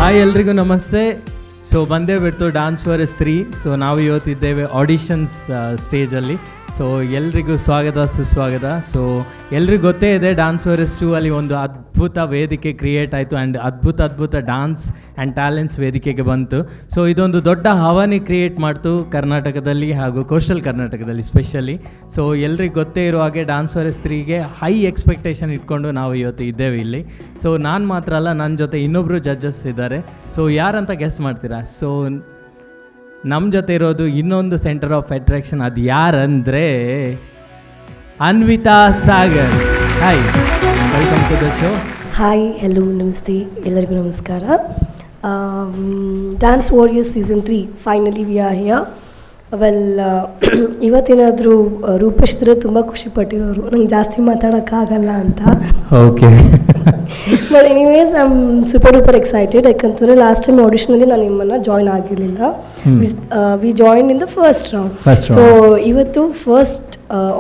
ಹಾಯ್ ಎಲ್ರಿಗೂ ನಮಸ್ತೆ. ಸೊ ಬಂದೇ ಬಿಡ್ತು dance warriors 3. So ನಾವು ಇವತ್ತಿದ್ದೇವೆ ಆಡಿಷನ್ಸ್ ಸ್ಟೇಜಲ್ಲಿ. ಸೊ ಸೊ ಎಲ್ರಿಗೂ ಸ್ವಾಗತ, ಸುಸ್ವಾಗತ. ಸೊ ಎಲ್ರಿಗೂ ಗೊತ್ತೇ ಇದೆ, ಡಾನ್ಸ್ ವಾರಿಯರ್ಸ್ 2 ಅಲ್ಲಿ ಒಂದು ಅದ್ಭುತ ವೇದಿಕೆ ಕ್ರಿಯೇಟ್ ಆಯಿತು ಆ್ಯಂಡ್ ಅದ್ಭುತ ಅದ್ಭುತ ಡಾನ್ಸ್ ಆ್ಯಂಡ್ ಟ್ಯಾಲೆಂಟ್ಸ್ ವೇದಿಕೆಗೆ ಬಂತು. ಸೊ ಇದೊಂದು ದೊಡ್ಡ ಹವನಿ ಕ್ರಿಯೇಟ್ ಮಾಡ್ತು ಕರ್ನಾಟಕದಲ್ಲಿ ಹಾಗೂ ಕೋಸ್ಟಲ್ ಕರ್ನಾಟಕದಲ್ಲಿ ಸ್ಪೆಷಲಿ. ಸೊ ಎಲ್ರಿಗೂ ಗೊತ್ತೇ ಇರುವ ಹಾಗೆ ಡಾನ್ಸ್ ವಾರಿಯರ್ಸ್ 3ಗೆ ಹೈ ಎಕ್ಸ್ಪೆಕ್ಟೇಷನ್ ಇಟ್ಕೊಂಡು ನಾವು ಇವತ್ತು ಇದ್ದೇವೆ ಇಲ್ಲಿ. ಸೊ ನಾನು ಮಾತ್ರ ಅಲ್ಲ, ನನ್ನ ಜೊತೆ ಇನ್ನೊಬ್ಬರು ಜಡ್ಜಸ್ ಇದ್ದಾರೆ. ಸೊ ಯಾರಂತ ಗೆಸ್ ಮಾಡ್ತೀರಾ? ಸೊ ನಮ್ಮ ಜೊತೆ ಇರೋದು ಇನ್ನೊಂದು ಸೆಂಟರ್ ಆಫ್ ಅಟ್ರಾಕ್ಷನ್. ಅದು ಯಾರಂದರೆ Anvita Sagar. Hi, welcome to the show. Hi, hello, namaste, ಎಲ್ಲರಿಗೂ ನಮಸ್ಕಾರ. Dance Warriors season 3, finally we are here. Well, ಇವತ್ತೇನಾದರೂ Rupesh ಇದ್ರೆ ತುಂಬ ಖುಷಿ ಪಟ್ಟಿರೋರು, ನಂಗೆ ಜಾಸ್ತಿ ಮಾತಾಡೋಕ್ಕಾಗಲ್ಲ ಅಂತ. Okay But anyways, I am super duper excited, ಯಾಕಂತಂದರೆ ಲಾಸ್ಟ್ ಟೈಮ್ ಆಡಿಷನಲ್ಲಿ ನಾನು ನಿಮ್ಮನ್ನು ಜಾಯ್ನ್ ಆಗಿರಲಿಲ್ಲ. We join in the first round. First. So ಇವತ್ತು ಫಸ್ಟ್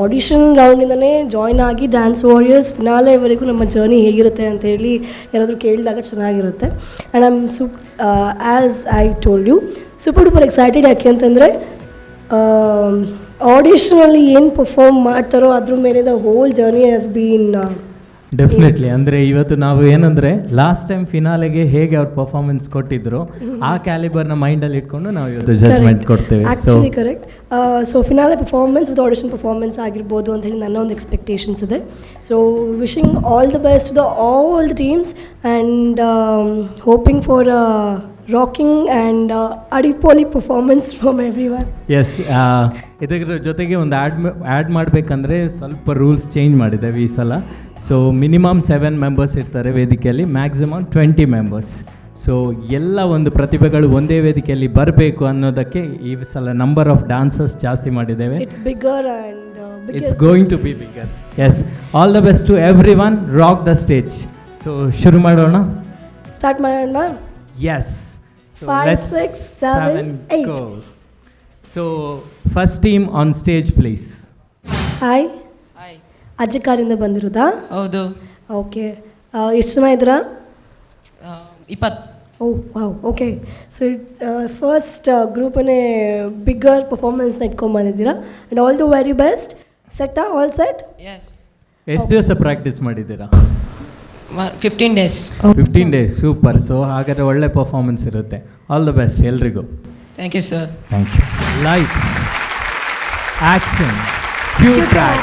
ಆಡಿಷನ್ ರೌಂಡಿಂದನೇ ಜಾಯ್ನ್ ಆಗಿ ಡ್ಯಾನ್ಸ್ ವಾರಿಯರ್ಸ್ ಫಿನಾಲೆವರೆಗೂ ನಮ್ಮ ಜರ್ನಿ ಹೇಗಿರುತ್ತೆ ಅಂತ ಹೇಳಿ ಯಾರಾದರೂ ಕೇಳಿದಾಗ ಚೆನ್ನಾಗಿರುತ್ತೆ. And I'm as I told you, super duper excited. ಯಾಕೆ ಅಂತಂದರೆ ಆಡಿಷನಲ್ಲಿ ಏನು ಪರ್ಫಾರ್ಮ್ ಮಾಡ್ತಾರೋ ಅದ್ರ ಮೇಲೆ the whole journey has been. Definitely. ಅಂದರೆ ಇವತ್ತು ನಾವು ಏನಂದರೆ, ಲಾಸ್ಟ್ ಟೈಮ್ ಫಿನಾಲೆಗೆ ಹೇಗೆ ಅವ್ರು ಪರ್ಫಾರ್ಮೆನ್ಸ್ ಕೊಟ್ಟಿದ್ರು, ಆ ಕ್ಯಾಲಿಬರ್ನ ಮೈಂಡಲ್ಲಿ ಇಟ್ಕೊಂಡು ನಾವು ಇವತ್ತು ಜಡ್ಜ್ಮೆಂಟ್ ಕೊಡ್ತೇವೆ. ಸೊ Actually correct. So finale performance with audition performance ಆಗಿರ್ಬೋದು ಅಂತ ಹೇಳಿ ನನ್ನ ಒಂದು ಎಕ್ಸ್ಪೆಕ್ಟೇಷನ್ಸ್ ಇದೆ. So wishing all the best the all the teams and hoping for rocking and ಅಡಿಪೋಲಿ performance from everyone. S, ಇದರ ಜೊತೆಗೆ ಒಂದು ಆ್ಯಡ್ ಆ್ಯಡ್ ಮಾಡಬೇಕಂದ್ರೆ ಸ್ವಲ್ಪ ರೂಲ್ಸ್ ಚೇಂಜ್ ಮಾಡಿದ್ದೇವೆ ಈ ಸಲ. ಸೊ ಮಿನಿಮಮ್ ಸೆವೆನ್ ಮೆಂಬರ್ಸ್ ಇರ್ತಾರೆ ವೇದಿಕೆಯಲ್ಲಿ, ಮ್ಯಾಕ್ಸಿಮಮ್ 20 ಮೆಂಬರ್ಸ್. ಸೊ ಎಲ್ಲ ಒಂದು ಪ್ರತಿಭೆಗಳು ಒಂದೇ ವೇದಿಕೆಯಲ್ಲಿ ಬರಬೇಕು ಅನ್ನೋದಕ್ಕೆ ಈ ಸಲ ನಂಬರ್ ಆಫ್ ಡಾನ್ಸರ್ಸ್ ಜಾಸ್ತಿ ಮಾಡಿದ್ದೇವೆ. It's bigger and It's going to be bigger, yes. All the best to everyone. Rock the stage. So ಶುರು ಮಾಡೋಣ. ಸ್ಟಾರ್ಟ್ ಮಾಡೋಣ. S. Five, six, seven, eight. So first team on stage, please. Hi. Hi. ಅಜ್ಜಕಾರಿಂದ ಬಂದಿರೋದಾ? ಹೌದು. Okay, ಎಷ್ಟು ಜನ ಇದ್ದೀರಾ? 20. Oh wow, okay. So it's first ಗ್ರೂಪನ್ನೇ bigger ಪರ್ಫಾರ್ಮೆನ್ಸ್ನ ಇಟ್ಕೊಂಬಂದಿದ್ದೀರಾ and all the very best. ಸೆಟ್ಟಾ? All set? S. ಎಷ್ಟು ದಿವಸ practice ಮಾಡಿದ್ದೀರಾ? 15 days. 15 days, super. So ಹಾಗಾದರೆ ಒಳ್ಳೆ performance ಇರುತ್ತೆ. ಆಲ್ the best ಎಲ್ರಿಗೂ. Thank you, sir. Thank you. Lights, action, cue track.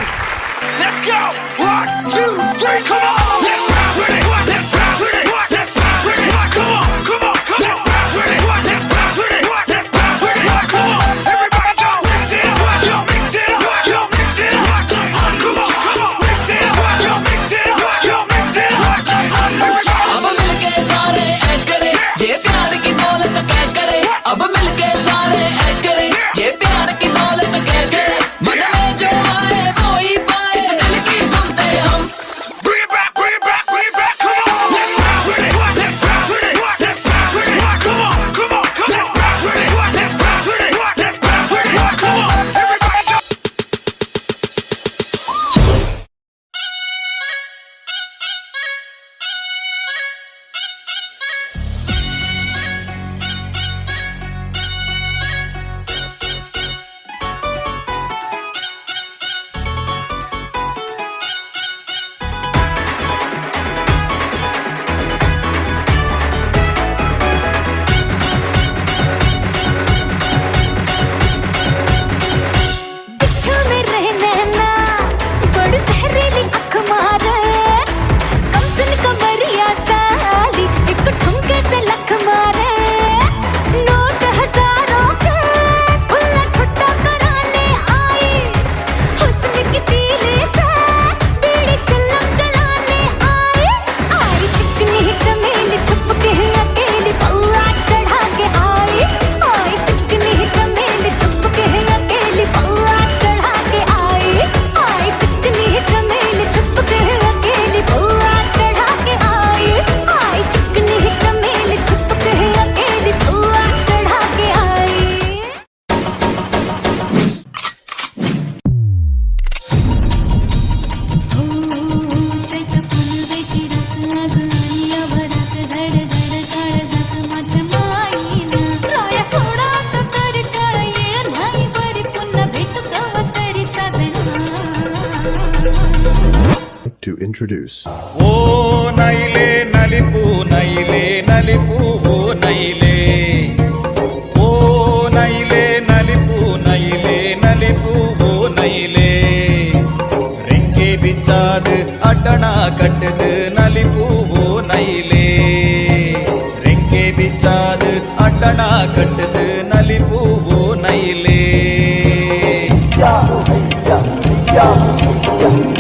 Let's go! One, two, three, come on! Let's bounce with it! Let's bounce with it! Let's bounce with it! Come on, come on, come on! Let's bounce with it! Let's bounce with it! Let's bounce with it! Come on! Everybody go! Mix it up! Yo, mix it up! Yo, mix it up! Come on, come on! Mix it up! Yo, mix it up! Yo, mix it up! Everybody. अब मिलके सारे ऐश करे, ये प्यार की दौलत cash करे। अब मिलके सारे ऐश करे, ये प्यार की दौलत कैश करे। मन में जो आए वो ही पाए, इस दिल की सुनते हम। Bring it back! Introduce. ಓ ನೈಲೆ ನಲಿಪು ನೈಲೆ ನಲಿಪು ಓ ನೈಲೆ ಓ ನೈಲೆ ನಲಿಪು ನೈಲೆ ನಲಿಪು ಓ ನೈಲೆ ರೆಂಕೆ ಬಿಚ್ಚಾದು ಅಡ್ಡಣ ಕಟ್ಟದು ನಲಿಪು ಓ ನೈಲೆ ರೆಂಕೆ ಬಿಚ್ಚಾದು ಅಡ್ಡಣ ಕಟ್ಟದು ನಲಿಪು ಓ ನೈಲೆ.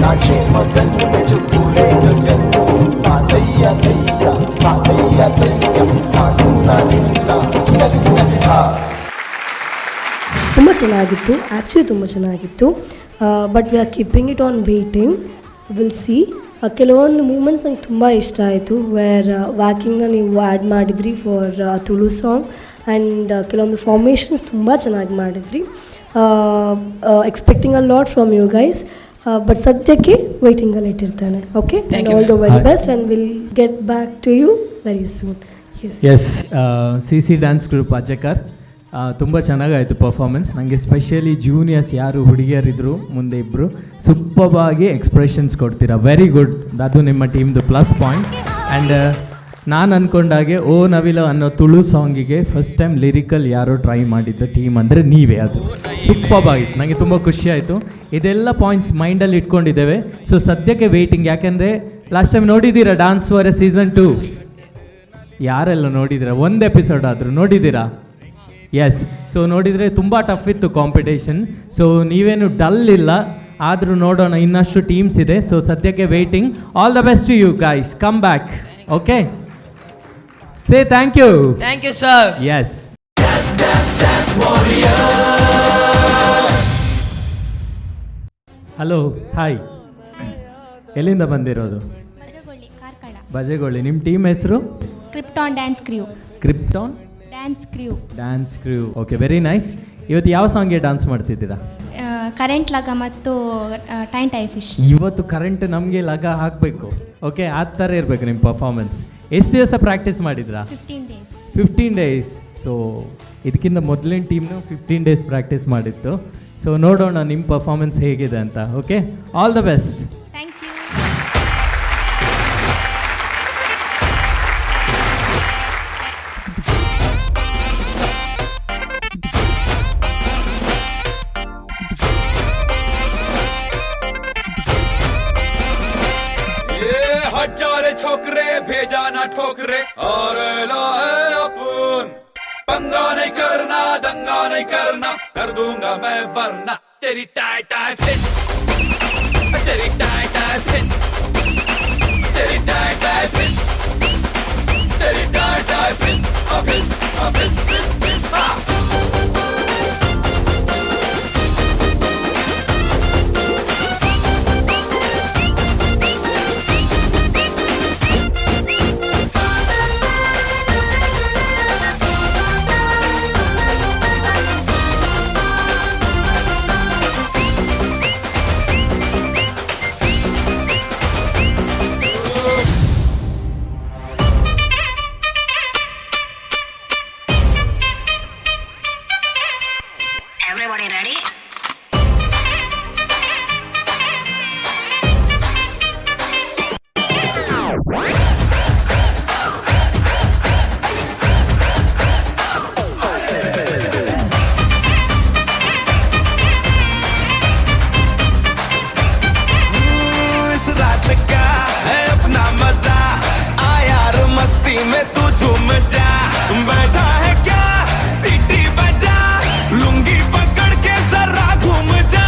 नाचे मगन में जो पूरे गगन तातैया तैया तातैया तैया तातुना निन्ना नग नग था. ತುಂಬ ಚೆನ್ನಾಗಿತ್ತು, ಆ್ಯಕ್ಚುಲಿ ತುಂಬ ಚೆನ್ನಾಗಿತ್ತು, but we are keeping it on waiting, we'll see. ಕೆಲವೊಂದು ಮೂಮೆಂಟ್ಸ್ ನಂಗೆ ತುಂಬ ಇಷ್ಟ ಆಯಿತು, ವೇರ್ ವ್ಯಾಕಿಂಗ್ನ ನೀವು ಆ್ಯಡ್ ಮಾಡಿದ್ರಿ ಫಾರ್ ತುಳು ಸಾಂಗ್ ಆ್ಯಂಡ್ ಕೆಲವೊಂದು ಫಾರ್ಮೇಷನ್ಸ್ ತುಂಬ ಚೆನ್ನಾಗಿ ಮಾಡಿದ್ರಿ. Expecting a lot from you guys, but ಸದ್ಯಕ್ಕೆ ವೇಟಿಂಗಲ್ಲಿ ಇಟ್ಟಿರ್ತಾನೆ. Okay. Thank you, all the ma'am. Very Hi. Best and we'll get back to you very soon, yes. S, CC dance group Ajakar, ತುಂಬ ಚೆನ್ನಾಗಾಯಿತು performance. ನನಗೆ specially juniors ಯಾರು ಹುಡುಗಿಯರಿದ್ದರು ಮುಂದೆ ಇಬ್ಬರು, ಸೂಪರ್ಬಾಗಿ expressions ಕೊಡ್ತೀರಾ, very good. ಅದು ನಿಮ್ಮ ಟೀಮ್ದು plus point. And ನಾನು ಅಂದ್ಕೊಂಡಾಗೆ ಓ ನವಿಲ ಅನ್ನೋ ತುಳು ಸಾಂಗಿಗೆ ಫಸ್ಟ್ ಟೈಮ್ ಲಿರಿಕಲ್ ಯಾರೋ ಟ್ರೈ ಮಾಡಿದ್ದ ಟೀಮ್ ಅಂದರೆ ನೀವೇ. ಅದು ಸೂಪರ್ಬ್ ಆಗಿತ್ತು, ನನಗೆ ತುಂಬ ಖುಷಿ ಆಯಿತು. ಇದೆಲ್ಲ ಪಾಯಿಂಟ್ಸ್ ಮೈಂಡಲ್ಲಿ ಇಟ್ಕೊಂಡಿದ್ದೇವೆ. ಸೊ ಸದ್ಯಕ್ಕೆ ವೆಯ್ಟಿಂಗ್, ಯಾಕೆಂದರೆ ಲಾಸ್ಟ್ ಟೈಮ್ ನೋಡಿದ್ದೀರಾ ಡಾನ್ಸ್ ವಾರಿಯರ್ ಸೀಸನ್ 2? ಯಾರೆಲ್ಲ ನೋಡಿದ್ದೀರಾ? ಒಂದು ಎಪಿಸೋಡ್ ಆದರೂ ನೋಡಿದ್ದೀರಾ? ಎಸ್, ಸೊ ನೋಡಿದರೆ ತುಂಬ ಟಫ್ ಇತ್ತು ಕಾಂಪಿಟೇಷನ್. ಸೊ ನೀವೇನು ಡಲ್ ಇಲ್ಲ, ಆದರೂ ನೋಡೋಣ, ಇನ್ನಷ್ಟು ಟೀಮ್ಸ್ ಇದೆ. ಸೊ ಸದ್ಯಕ್ಕೆ waiting. All the best you guys, come back, okay? Say thank you. Thank you, sir. S. Hello, hi, ಎಲ್ಲಿಂದ ಬಂದಿರೋದು? ಬಜಗೋಳಿ, ಕಾರ್ಕಳ. ಬಜಗೋಳಿ. ನಿಮ್ಮ ಟೀಮ್ ಹೆಸರು? Krypton dance crew. Krypton dance crew. Dance crew, okay, very nice. ಇವತ್ತು ಯಾವ ಸಾಂಗ್ಗೆ dance ಮಾಡ್ತಿದ್ದೀರಾ? Current ಲಗ ಮತ್ತು ಟೈನ್ tie fish. ಇವತ್ತು current ನಮಗೆ ಲಗ ಹಾಕಬೇಕು, ಓಕೆ? ಆ ಥರ ಇರಬೇಕು ನಿಮ್ಮ ಪರ್ಫಾರ್ಮೆನ್ಸ್. ಎಷ್ಟು ದಿವಸ ಪ್ರಾಕ್ಟೀಸ್ ಮಾಡಿದ್ರಾ? 15 ಡೇಸ್. 15 ಡೇಸ್. ಸೊ ಇದಕ್ಕಿಂತ ಮೊದಲಿನ ಟೀಮ್ನು 15 ಡೇಸ್ ಪ್ರಾಕ್ಟೀಸ್ ಮಾಡಿತ್ತು. ಸೊ ನೋಡೋಣ ನಿಮ್ಮ ಪರ್ಫಾರ್ಮೆನ್ಸ್ ಹೇಗಿದೆ ಅಂತ. Okay, all the best. Thank you. ये हजारे छोकरे भेजा ना ठोकरे और लाए अपन पंगा नहीं करना, दंगा नहीं करना, कर दूंगा मैं वरना तेरी टाई टाई फिस, तेरी टाई टाई फिस, तेरी टाई टाई फिस, तेरी टाई टाई फिस, फिस फिस फिस फिस, हाँ। Everybody ready? इस रात का है अपना मजा, आ यार मस्ती में तू झूम जा। बैठा है क्या, सीटी बजा, लुंगी पकड़ के जरा घूम जा।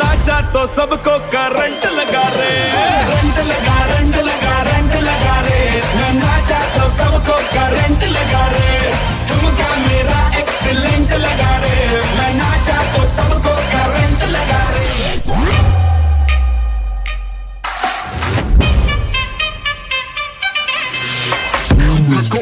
नाचा तो सबको करंट लगा रे, करंट लगा, रंट लगा, रंट लगा रे। मैं नाचा तो सबको करंट लगा रे, ठुमका मेरा एक्सीलेंट लगा रे। मैं नाचा तो सबको करंट लगा रे। Let's go.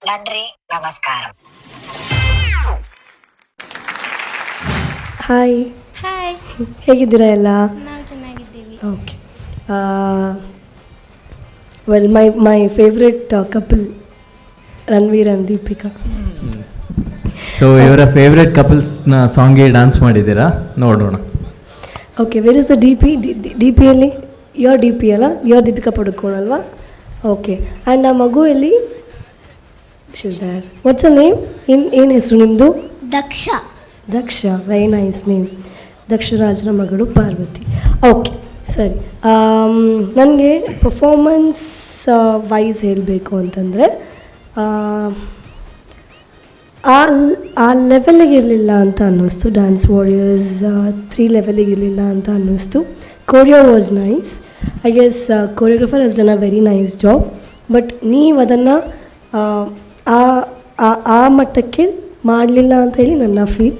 நன்றி. ಹಾಯ್. ಹಾಯ್. ಹೇಗಿದ್ದೀರಾ ಎಲ್ಲ? ನಾವು ಚೆನ್ನಾಗಿದ್ದೀವಿ. Okay, well, my favourite couple Ranveer and Deepika. So ಇವರ ಫೇವ್ರೆಟ್ ಕಪಲ್ಸ್ನ ಸಾಂಗ್ಗೆ ಡ್ಯಾನ್ಸ್ ಮಾಡಿದ್ದೀರಾ, ನೋಡೋಣ. Okay, where is the DP? D ಪಿಯಲ್ಲಿ your D P ಅಲ್ಲ, your Deepika Padukone ಅಲ್ವಾ? ಓಕೆ, ಆ್ಯಂಡ್ ಆ ಮಗು ಎಲ್ಲಿ? She's there. What's a name? ಏನು ಹೆಸರು ನಿಮ್ಮದು? ದಕ್ಷ. ದಕ್ಷ, ವೆರಿ ನೈಸ್ ನೇಮ್. ದಕ್ಷರಾಜನ ಮಗಳು ಪಾರ್ವತಿ. ಓಕೆ, ಸರಿ. ನನಗೆ ಪರ್ಫಾರ್ಮೆನ್ಸ್ ವೈಸ್ ಹೇಳಬೇಕು ಅಂತಂದರೆ ಆ ಆ ಲೆವೆಲಿಗೆ ಇರಲಿಲ್ಲ ಅಂತ ಅನ್ನಿಸ್ತು. ಡ್ಯಾನ್ಸ್ ವಾರಿಯರ್ಸ್ 3 ಲೆವೆಲಿಗೆ ಇರಲಿಲ್ಲ ಅಂತ ಅನ್ನಿಸ್ತು. Choreo was nice. I guess choreographer has done a very nice job, but ನೀವು ಅದನ್ನು ಆ ಆ ಮಟ್ಟಕ್ಕೆ ಮಾಡಲಿಲ್ಲ ಅಂತ ಹೇಳಿ ನನ್ನ ಫೀಲ್.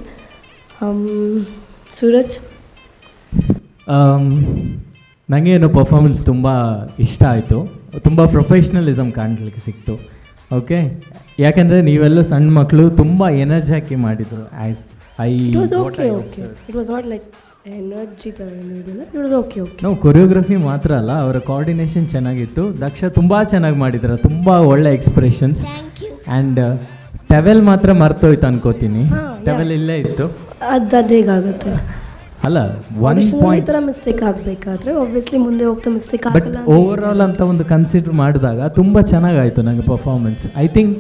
ಸೂರಜ್? ನನಗೆ ಏನು ಪರ್ಫಾರ್ಮೆನ್ಸ್ ತುಂಬ ಇಷ್ಟ ಆಯಿತು. ತುಂಬ ಪ್ರೊಫೆಷ್ನಲಿಸಮ್ ಕಾಣಲಿಕ್ಕೆ ಸಿಕ್ತು. ಓಕೆ, ಯಾಕೆಂದರೆ ನೀವೆಲ್ಲ ಸಣ್ಣ ಮಕ್ಕಳು, ತುಂಬ ಎನರ್ಜಿ ಹಾಕಿ ಮಾಡಿದರು. I It was okay, okay. It was not like energy ಥರ ಏನೂ ಇರಲಿಲ್ಲ. It was okay, okay. ನಾವು ಕೊರಿಯೋಗ್ರಫಿ ಮಾತ್ರ ಅಲ್ಲ, ಅವರ ಕೋಆರ್ಡಿನೇಷನ್ ಚೆನ್ನಾಗಿತ್ತು. ದಕ್ಷ ತುಂಬ ಚೆನ್ನಾಗಿ ಮಾಡಿದ್ರು, ತುಂಬ ಒಳ್ಳೆ ಎಕ್ಸ್ಪ್ರೆಷನ್ಸ್. ಆ್ಯಂಡ್ ಟವೆಲ್ ಮಾತ್ರ ಮರ್ತೋಯ್ತು ಅನ್ಕೋತೀನಿ. ಟವೆಲ್ ಇಲ್ಲೇ ಇತ್ತು. ಅದು ಅದು ಹೇಗಾಗುತ್ತೆ? ಅಲ್ಲ, ಒನ್ ಈ ಪಾಯಿಂಟ್ ಥರ ಮಿಸ್ಟೇಕ್ ಆಗಬೇಕಾದ್ರೆ ಆಬ್ವಿಯಸ್ಲಿ ಮುಂದೆ ಹೋಗ್ತಾ ಮಿಸ್ಟೇಕ್ ಬಟ್ ಆಗಲ್ಲ. ಓವರ್ ಆಲ್ ಅಂತ ಒಂದು ಕನ್ಸಿಡರ್ ಮಾಡಿದಾಗ ತುಂಬ ಚೆನ್ನಾಗಾಯಿತು ನನಗೆ ಪರ್ಫಾರ್ಮೆನ್ಸ್. I think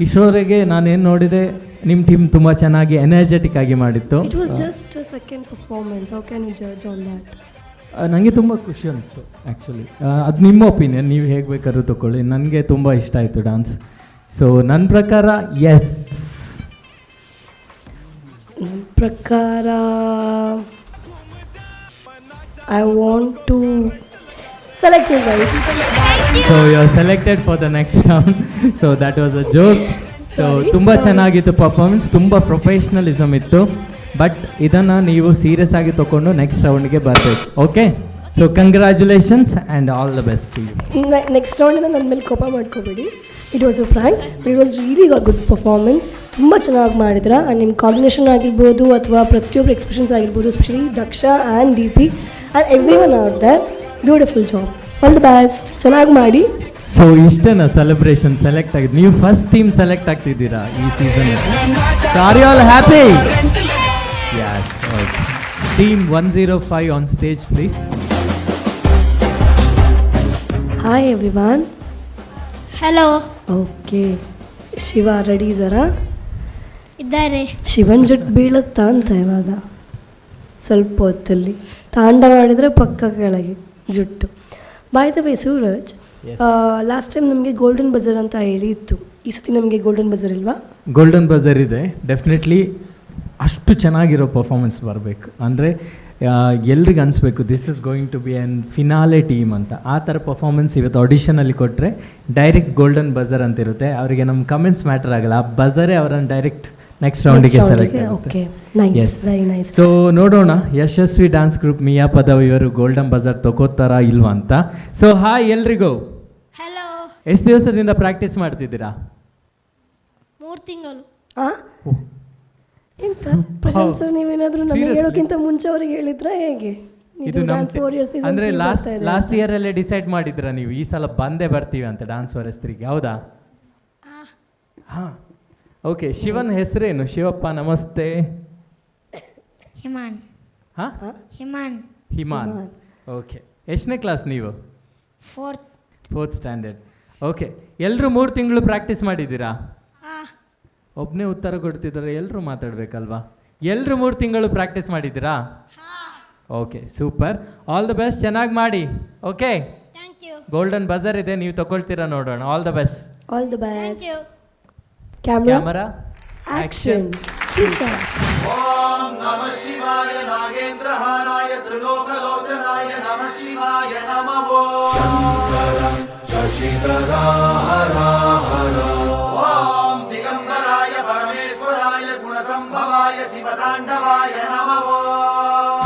ಇಷ್ಟರವರೆಗೆ ನಾನೇನು ನೋಡಿದೆ, ನಿಮ್ಮ ಟೀಮ್ ತುಂಬ ಚೆನ್ನಾಗಿ ಎನರ್ಜೆಟಿಕ್ ಆಗಿ ಮಾಡಿತ್ತು. It was just second performance. How can you judge on that? ನನಗೆ ತುಂಬ ಖುಷಿ ಅನಿಸ್ತು ಆ್ಯಕ್ಚುಲಿ. ಅದು ನಿಮ್ಮ ಒಪಿನಿಯನ್, ನೀವು ಹೇಗೆ ಬೇಕಾದ್ರೂ ತಗೊಳ್ಳಿ. ನನಗೆ ತುಂಬ ಇಷ್ಟ ಆಯಿತು ಡಾನ್ಸ್. ಸೊ ನನ್ನ ಪ್ರಕಾರ ಎಸ್. ನನ್ನ ಪ್ರಕಾರ I want to select you guys. So you are selected for the next round. So that was a joke. So Sorry, ತುಂಬ sorry. ಚೆನ್ನಾಗಿತ್ತು ಪರ್ಫಾರ್ಮೆನ್ಸ್, ತುಂಬ ಪ್ರೊಫೆಷ್ನಲಿಸಮ್ ಇತ್ತು. ಬಟ್ ಇದನ್ನು ನೀವು ಸೀರಿಯಸ್ ಆಗಿ ತೊಗೊಂಡು ನೆಕ್ಸ್ಟ್ ರೌಂಡ್ಗೆ ಬರಬೇಕು. Okay, so congratulations and all the best to you. Next ರೌಂಡಿಂದ ನನ್ನ ಮೇಲೆ ಕೋಪ ಮಾಡ್ಕೋಬೇಡಿ. It was a prank. It was really good performance. ತುಂಬ ಚೆನ್ನಾಗಿ ಮಾಡಿದ್ರ. ಆ್ಯಂಡ್ ನಿಮ್ಮ ಕಾಂಬಿನೇಷನ್ ಆಗಿರ್ಬೋದು ಅಥವಾ ಪ್ರತಿಯೊಬ್ಬರು ಎಕ್ಸ್ಪ್ರೆಷನ್ಸ್ ಆಗಿರ್ಬೋದು, specially Daksha and DP and everyone out there, beautiful job. All the best. ಚೆನ್ನಾಗಿ ಮಾಡಿ. ಸೊ ಇಷ್ಟೇನಾ ಸೆಲೆಬ್ರೇಷನ್? ಸೆಲೆಕ್ಟ್ ಆಗಿದೆ ನೀವು, ಫಸ್ಟ್ ಟೀಮ್ ಸೆಲೆಕ್ಟ್ ಆಗ್ತಿದ್ದೀರಾ ಈ season. Are you all happy? Yes. Okay, team 105 on stage, please. Hi everyone. Hello. Okay, Shiva ready ಇದ್ದಾರಾ? ಇದ್ದಾರೆ. ಶಿವನ್ ಜುಟ್ಟು ಬೀಳುತ್ತಾ ಅಂತ ಇವಾಗ ಸ್ವಲ್ಪ ಹೊತ್ತಲ್ಲಿ ತಾಂಡವಾಡಿದರೆ ಪಕ್ಕ ಕೆಳಗೆ ಜುಟ್ಟು. By the way Suraj, last time ನಮಗೆ ಗೋಲ್ಡನ್ ಬಜರ್ ಅಂತ ಹೇಳಿ ಇತ್ತು. ಈ ಸತಿ ನಮಗೆ ಗೋಲ್ಡನ್ ಬಜರ್ ಇಲ್ವಾ? ಗೋಲ್ಡನ್ ಬಜರ್ ಇದೆ ಡೆಫಿನೆಟ್ಲಿ. ಅಷ್ಟು ಚೆನ್ನಾಗಿರೋ ಪರ್ಫಾರ್ಮೆನ್ಸ್ ಬರಬೇಕು. ಅಂದರೆ ಎಲ್ರಿಗೆ ಅನಿಸ್ಬೇಕು, this is going to be an finale team ಅಂತ. ಆ ಥರ ಪರ್ಫಾರ್ಮೆನ್ಸ್ ಇವತ್ತು ಆಡಿಷನಲ್ಲಿ ಕೊಟ್ಟರೆ ಡೈರೆಕ್ಟ್ ಗೋಲ್ಡನ್ ಬಜರ್ ಅಂತ ಇರುತ್ತೆ ಅವರಿಗೆ. ನಮ್ಮ ಕಮೆಂಟ್ಸ್ ಮ್ಯಾಟರ್ ಆಗಲ್ಲ, ಆ ಬಜರೇ ಅವರನ್ನು ಡೈರೆಕ್ಟ್ ನೆಕ್ಸ್ಟ್ ರೌಂಡಿಗೆ ಸೆಲೆಕ್ಟ್ ಆಗುತ್ತೆ. Okay, nice, very nice. So ನೋಡೋಣ, ಯಶಸ್ವಿ ಡ್ಯಾನ್ಸ್ ಗ್ರೂಪ್ ಮಿಯಾ ಪದವ್ ಇವರು ಗೋಲ್ಡನ್ ಬಜರ್ ತಗೋತಾರಾ ಇಲ್ವಾ ಅಂತ. ಸೊ ಹಾಯ್ ಎಲ್ರಿಗೂ. ಹಲೋ. ಎಷ್ಟು ದಿವಸದಿಂದ ಪ್ರಾಕ್ಟೀಸ್ ಮಾಡ್ತಿದ್ದೀರಾ? 3 ತಿಂಗಳು. ಆ, ಎಂತ ಪ್ರಶಾಂತ್ ಸರ್, ನೀವೇನಾದರೂ ನಮಗೆ Seriously? ಹೇಳೋಕ್ಕಿಂತ ಮುಂಚೆ ಅವ್ರಿಗೆ ಹೇಳಿದ್ರಾ ಹೇಗೆ? ಇದು ಇದು ಡ್ಯಾನ್ಸ್ ವಾರಿಯರ್ಸ್ ಅಂದ್ರೆ ಲಾಸ್ಟ್ ಲಾಸ್ಟ್ ಇಯರ್ ಅಲ್ಲೇ ಡಿಸೈಡ್ ಮಾಡಿದ್ರ ನೀವು, ಈ ಸಲ ಬಂದೇ ಬರ್ತೀವಿ ಅಂತ ಡ್ಯಾನ್ಸ್ ವಾರಿಯರ್ಸ್ ತ್ರೀಗೆ, ಹೌದಾ? ಹಾ, ಓಕೆ. ಶಿವನ್ ಹೆಸರೇನು? ಶಿವಪ್ಪ, ನಮಸ್ತೆ. ಹಿಮಾನ್. ಹಾ? ಹಿಮಾನ್. ಹಿಮಾನ್, ಓಕೆ. ಎಷ್ಟನೇ ಕ್ಲಾಸ್ ನೀವು? ಫೋರ್ತ್. Fourth standard, okay. ಎಲ್ಲರೂ 3 ತಿಂಗಳು ಪ್ರಾಕ್ಟೀಸ್ ಮಾಡಿದ್ದೀರಾ? ಒಬ್ಬನೇ ಉತ್ತರ ಕೊಡ್ತಿದ್ದಾರೆ, ಎಲ್ಲರೂ ಮಾತಾಡಬೇಕಲ್ವಾ? ಎಲ್ಲರೂ 3 ತಿಂಗಳು ಪ್ರಾಕ್ಟೀಸ್ ಮಾಡಿದ್ದೀರಾ? Okay, super, all the best. ಚೆನ್ನಾಗಿ ಮಾಡಿ, okay? Thank you. Golden buzzer ಇದೆ, ನೀವು ತಗೊಳ್ತೀರಾ ನೋಡೋಣ. All the best. All the thank best. You. Camera. Camera. Action. Om ನಮಃ ಶಿವಾಯ ನಾಗೇಂದ್ರಹಾರಾಯ ತ್ರಿಲೋಕಲೋಚನಾಯ ನಮಃ ಶಿವಾಯ ನಮಃ. ಶಂಕರ ಶಶಿಧರ ಹರ ಹರ. ಓಂ ದಿಗಂಬರಾಯ ಪರಮೇಶ್ವರಾಯ ಗುಣಸಂಭವಾಯ ಶಿವತಾಂಡವಾಯ ನಮಃ.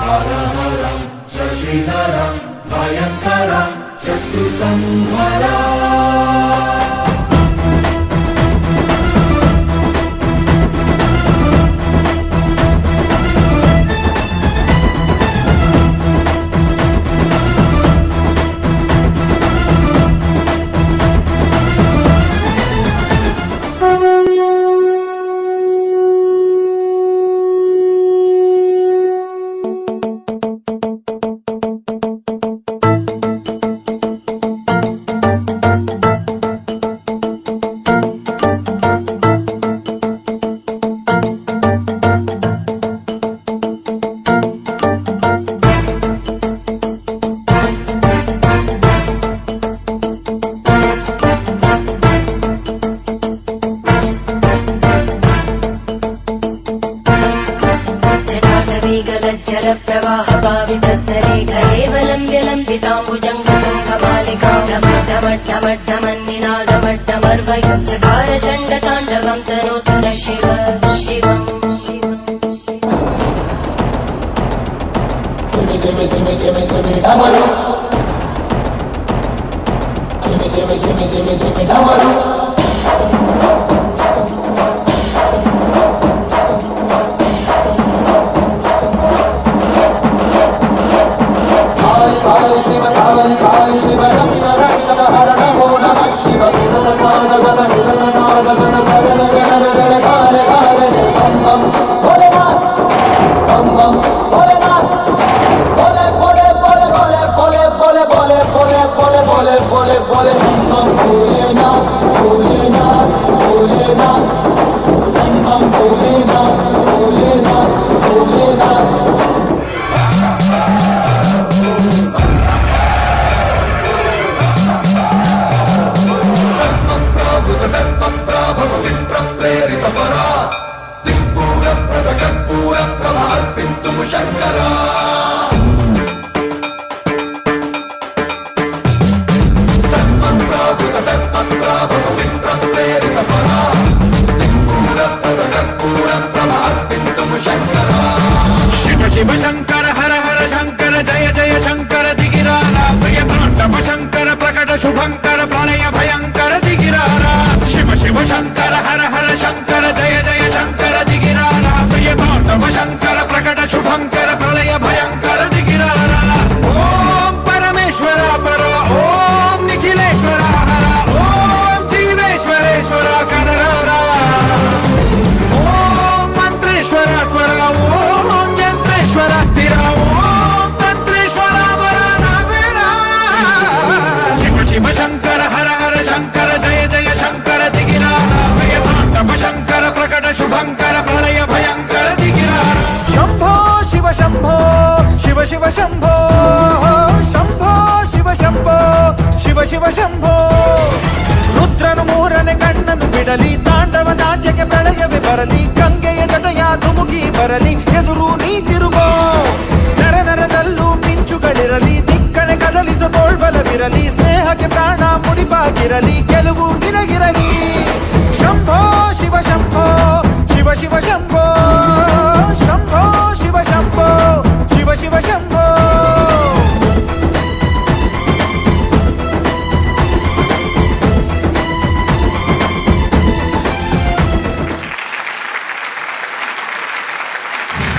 ಹರ ಹರಂ ಶಶಿಧರಂ ಭಯಂಕರಂ ಶತ್ರು ಸಂಹರ. प्रवाह पावितस्तरे करेवलम्ब्य लम्बिताम्बुजङ्गतुङ्गमालिकां ढमड्ढमड्ढमन्निनादमड्ढमर्वयं चकार चण्डताण्डवं तनोतु न शिव शिवम्। Shiva Shankara Hara Hara Shankara Jaya Jaya Shankara ದಿಗಿರಾರ ಪ್ರಿಯ ತಾಂಡವ ಶಂಕರ ಪ್ರಕಟ ಶುಭಂಕರ ಪ್ರಳಯ ಭಯಂಕರ ದಿಗಿರಾರ. ಶಿವ ಶಿವ ಶಂಕರ ಹರ ಹರ ಶಂಕರ ಜಯ ಜಯ ಶಂಕರ ದಿಗಿರಾರ ಪ್ರಿಯ ತಾಂಡವ ಶಂಕರ ಪ್ರಕಟ ಶುಭಂಕರ ಪ್ರಳಯ ಭಯಂಕರ ದಿಗಿರಾರ. ಓಂ ಪರಮೇಶ್ವರ ಪರ ಓಂ ನಿಖಿಲೇಶ್ವರ ಹರ ಓಂ ಜೀವೇಶ್ವರೇಶ್ವರ ಕರರಾರ ಓಂ ಮಂತ್ರೇಶ್ವರ ಸ್ವರ ಓಂ ಯಂತ್ರೇಶ್ವರ ಸ್ಥಿರ ಓಂ ತಂತ್ರೇಶ್ವರ ವರ ನಾವೇರ. ಶಿವ ಶಿವ ಶಂಕರ ಹರ ಹರ ಶಂಕರ ಜಯ ಜಯ ಶಂಕರ ದಿಗಿರಾರ ಪ್ರಿಯ ತಾಂಡವ ಶಂಕರ ಪ್ರಕಟ ಶುಭಂಕರ ಪ್ರಳಯ ಭಯಂಕರ ದಿಗಿರಾರ. ಶಂಭೋ ಶಿವ ಶಂಭೋ ಶಿವ ಶಿವ ಶಂಭೋ ಶಂಭೋ ಶಿವ ಶಂಭೋ ಶಿವ ಶಿವ ಶಂಭೋ. ರುದ್ರನು ಮೂರನೆ ಕಣ್ಣನ್ನು ಬಿಡಲಿ, ತಾಂಡವ ನಾಟ್ಯಕ್ಕೆ ಪ್ರಳಯವೇ ಬರಲಿ, ಗಂಗೆಯ ಜಟೆಯ ಧುಮುಕಿ ಬರಲಿ, ಎದುರು ನೀ ತಿರುಗೋ. ನರ ನರದಲ್ಲೂ ಮಿಂಚುಗಳಿರಲಿ, ದಿಕ್ಕನೆ ಕದಲಿಸೋ ತೋಳ್ಬಲವಿರಲಿ, ಸ್ನೇಹಕ್ಕೆ ಪ್ರಾಣ ಮುಡಿಪಾಗಿರಲಿ, ಗೆಲುವು ನಿನಗಿರಲಿ. ಶಂಭೋ ಶಿವ ಶಂಭೋ ಶಿವ ಶಿವ ಶಂಭೋ ಶಂಭೋ ಶಿವ ಶಂಭೋ ಶಿವ ಶಿವ ಶಂಭೋ.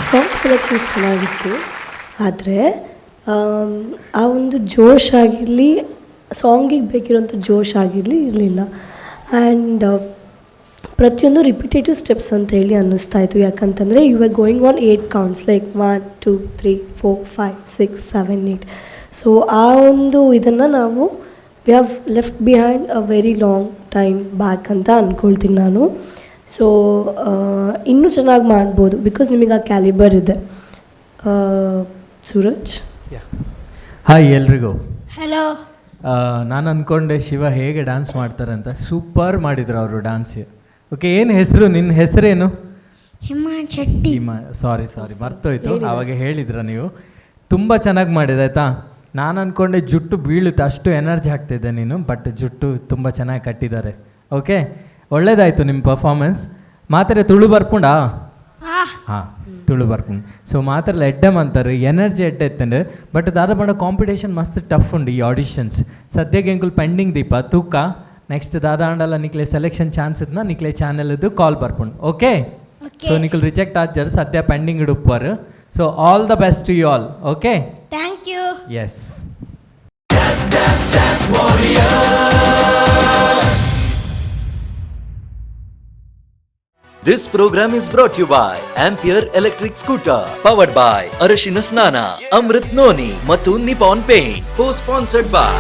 ಸಾಂಗ್ ಸೆಲೆಕ್ಷನ್ಸ್ ಚೆನ್ನಾಗಿತ್ತು, ಆದರೆ ಆ ಒಂದು ಜೋಶ್ ಆಗಿರಲಿ, ಸಾಂಗಿಗೆ ಬೇಕಿರೋಂಥ ಜೋಶ್ ಆಗಿರಲಿ ಇರಲಿಲ್ಲ. ಆ್ಯಂಡ್ ಪ್ರತಿಯೊಂದು ರಿಪಿಟೇಟಿವ್ ಸ್ಟೆಪ್ಸ್ ಅಂತ ಹೇಳಿ ಅನ್ನಿಸ್ತಾ ಇತ್ತು. ಯಾಕಂತಂದರೆ you are going on 8 counts, like 1 2 3 4 5 6 7 8. So ಆ ಒಂದು ಇದನ್ನು ನಾವು we have left behind a very long time back ಅಂತ ಅಂದ್ಕೊಳ್ತೀನಿ ನಾನು. ಸೊ ಇನ್ನೂ ಚೆನ್ನಾಗಿ ಮಾಡ್ಬೋದು, because ನಿಮಗೆ ಆ ಕ್ಯಾಲಿಬರ್ ಇದೆ. ಸೂರಜ್. ಹಾಯ್ ಎಲ್ರಿಗೂ. ಹಲೋ. ನಾನು ಅಂದ್ಕೊಂಡೆ ಶಿವ ಹೇಗೆ ಡ್ಯಾನ್ಸ್ ಮಾಡ್ತಾರೆ ಅಂತ. ಸೂಪರ್ ಮಾಡಿದ್ರು ಅವರು ಡ್ಯಾನ್ಸ್. ಓಕೆ, ಏನು ಹೆಸರು, ನಿನ್ನ ಹೆಸರೇನು? ಹಿಮಾನ್ ಶೆಟ್ಟಿ. ಸಾರಿ ಸಾರಿ, ಮರ್ತೋಯ್ತು, ಆವಾಗ ಹೇಳಿದ್ರ ನೀವು. ತುಂಬ ಚೆನ್ನಾಗಿ ಮಾಡಿದೆ ಆಯಿತಾ. ನಾನು ಅಂದ್ಕೊಂಡೆ ಜುಟ್ಟು ಬೀಳುತ್ತೆ ಅಷ್ಟು ಎನರ್ಜಿ ಹಾಕ್ತಿದ್ದೆ ನೀನು, ಬಟ್ ಜುಟ್ಟು ತುಂಬ ಚೆನ್ನಾಗಿ ಕಟ್ಟಿದ್ದಾರೆ. ಓಕೆ, ಒಳ್ಳೇದಾಯಿತು ನಿಮ್ಮ ಪರ್ಫಾರ್ಮೆನ್ಸ್. ಮಾತ್ರೆ ತುಳು ಬರ್ಪುಂಡಾ? ಹಾಂ, ತುಳು ಬರ್ಪುಂಡು. ಸೊ ಮಾತ್ರ ಎಡ್ಡೆ ಅಂತಾರೆ, ಎನರ್ಜಿ ಎಡ್ಡೆ ಇತ್ತಂದ್ರೆ. ಬಟ್ ದಾದ ಪಂಡ ಕಾಂಪಿಟೇಷನ್ ಮಸ್ತ್ ಟಫ್ ಉಂಡು ಈ ಆಡಿಷನ್ಸ್. ಸದ್ಯಕ್ಕೆ ಎಂಕುಲು ಪೆಂಡಿಂಗ್ ದೀಪ ತೂಕ. ನೆಕ್ಸ್ಟ್ ದಾದ ಆಂಡಲ ನಿಕ್ಲೆ ಸೆಲೆಕ್ಷನ್ ಚಾನ್ಸ್ ಇದ್ನ ನಿಕ್ಲೆ ಚಾನೆಲ್ ಕಾಲ್ ಬರ್ಪುಂಡು. ಓಕೆ, ಸೊ ನಿಕ್ಲು ರಿಜೆಕ್ಟ್ ಆಜರ್, ಸದ್ಯ pending ಇಡುಪ್ಪರು. So all the best to you all. Okay, thank you. Yes. This program is brought to you by Ampere Electric Scooter, powered by Arashina Snana, Amrit Noni, Mattu Nippon Paint, co-sponsored by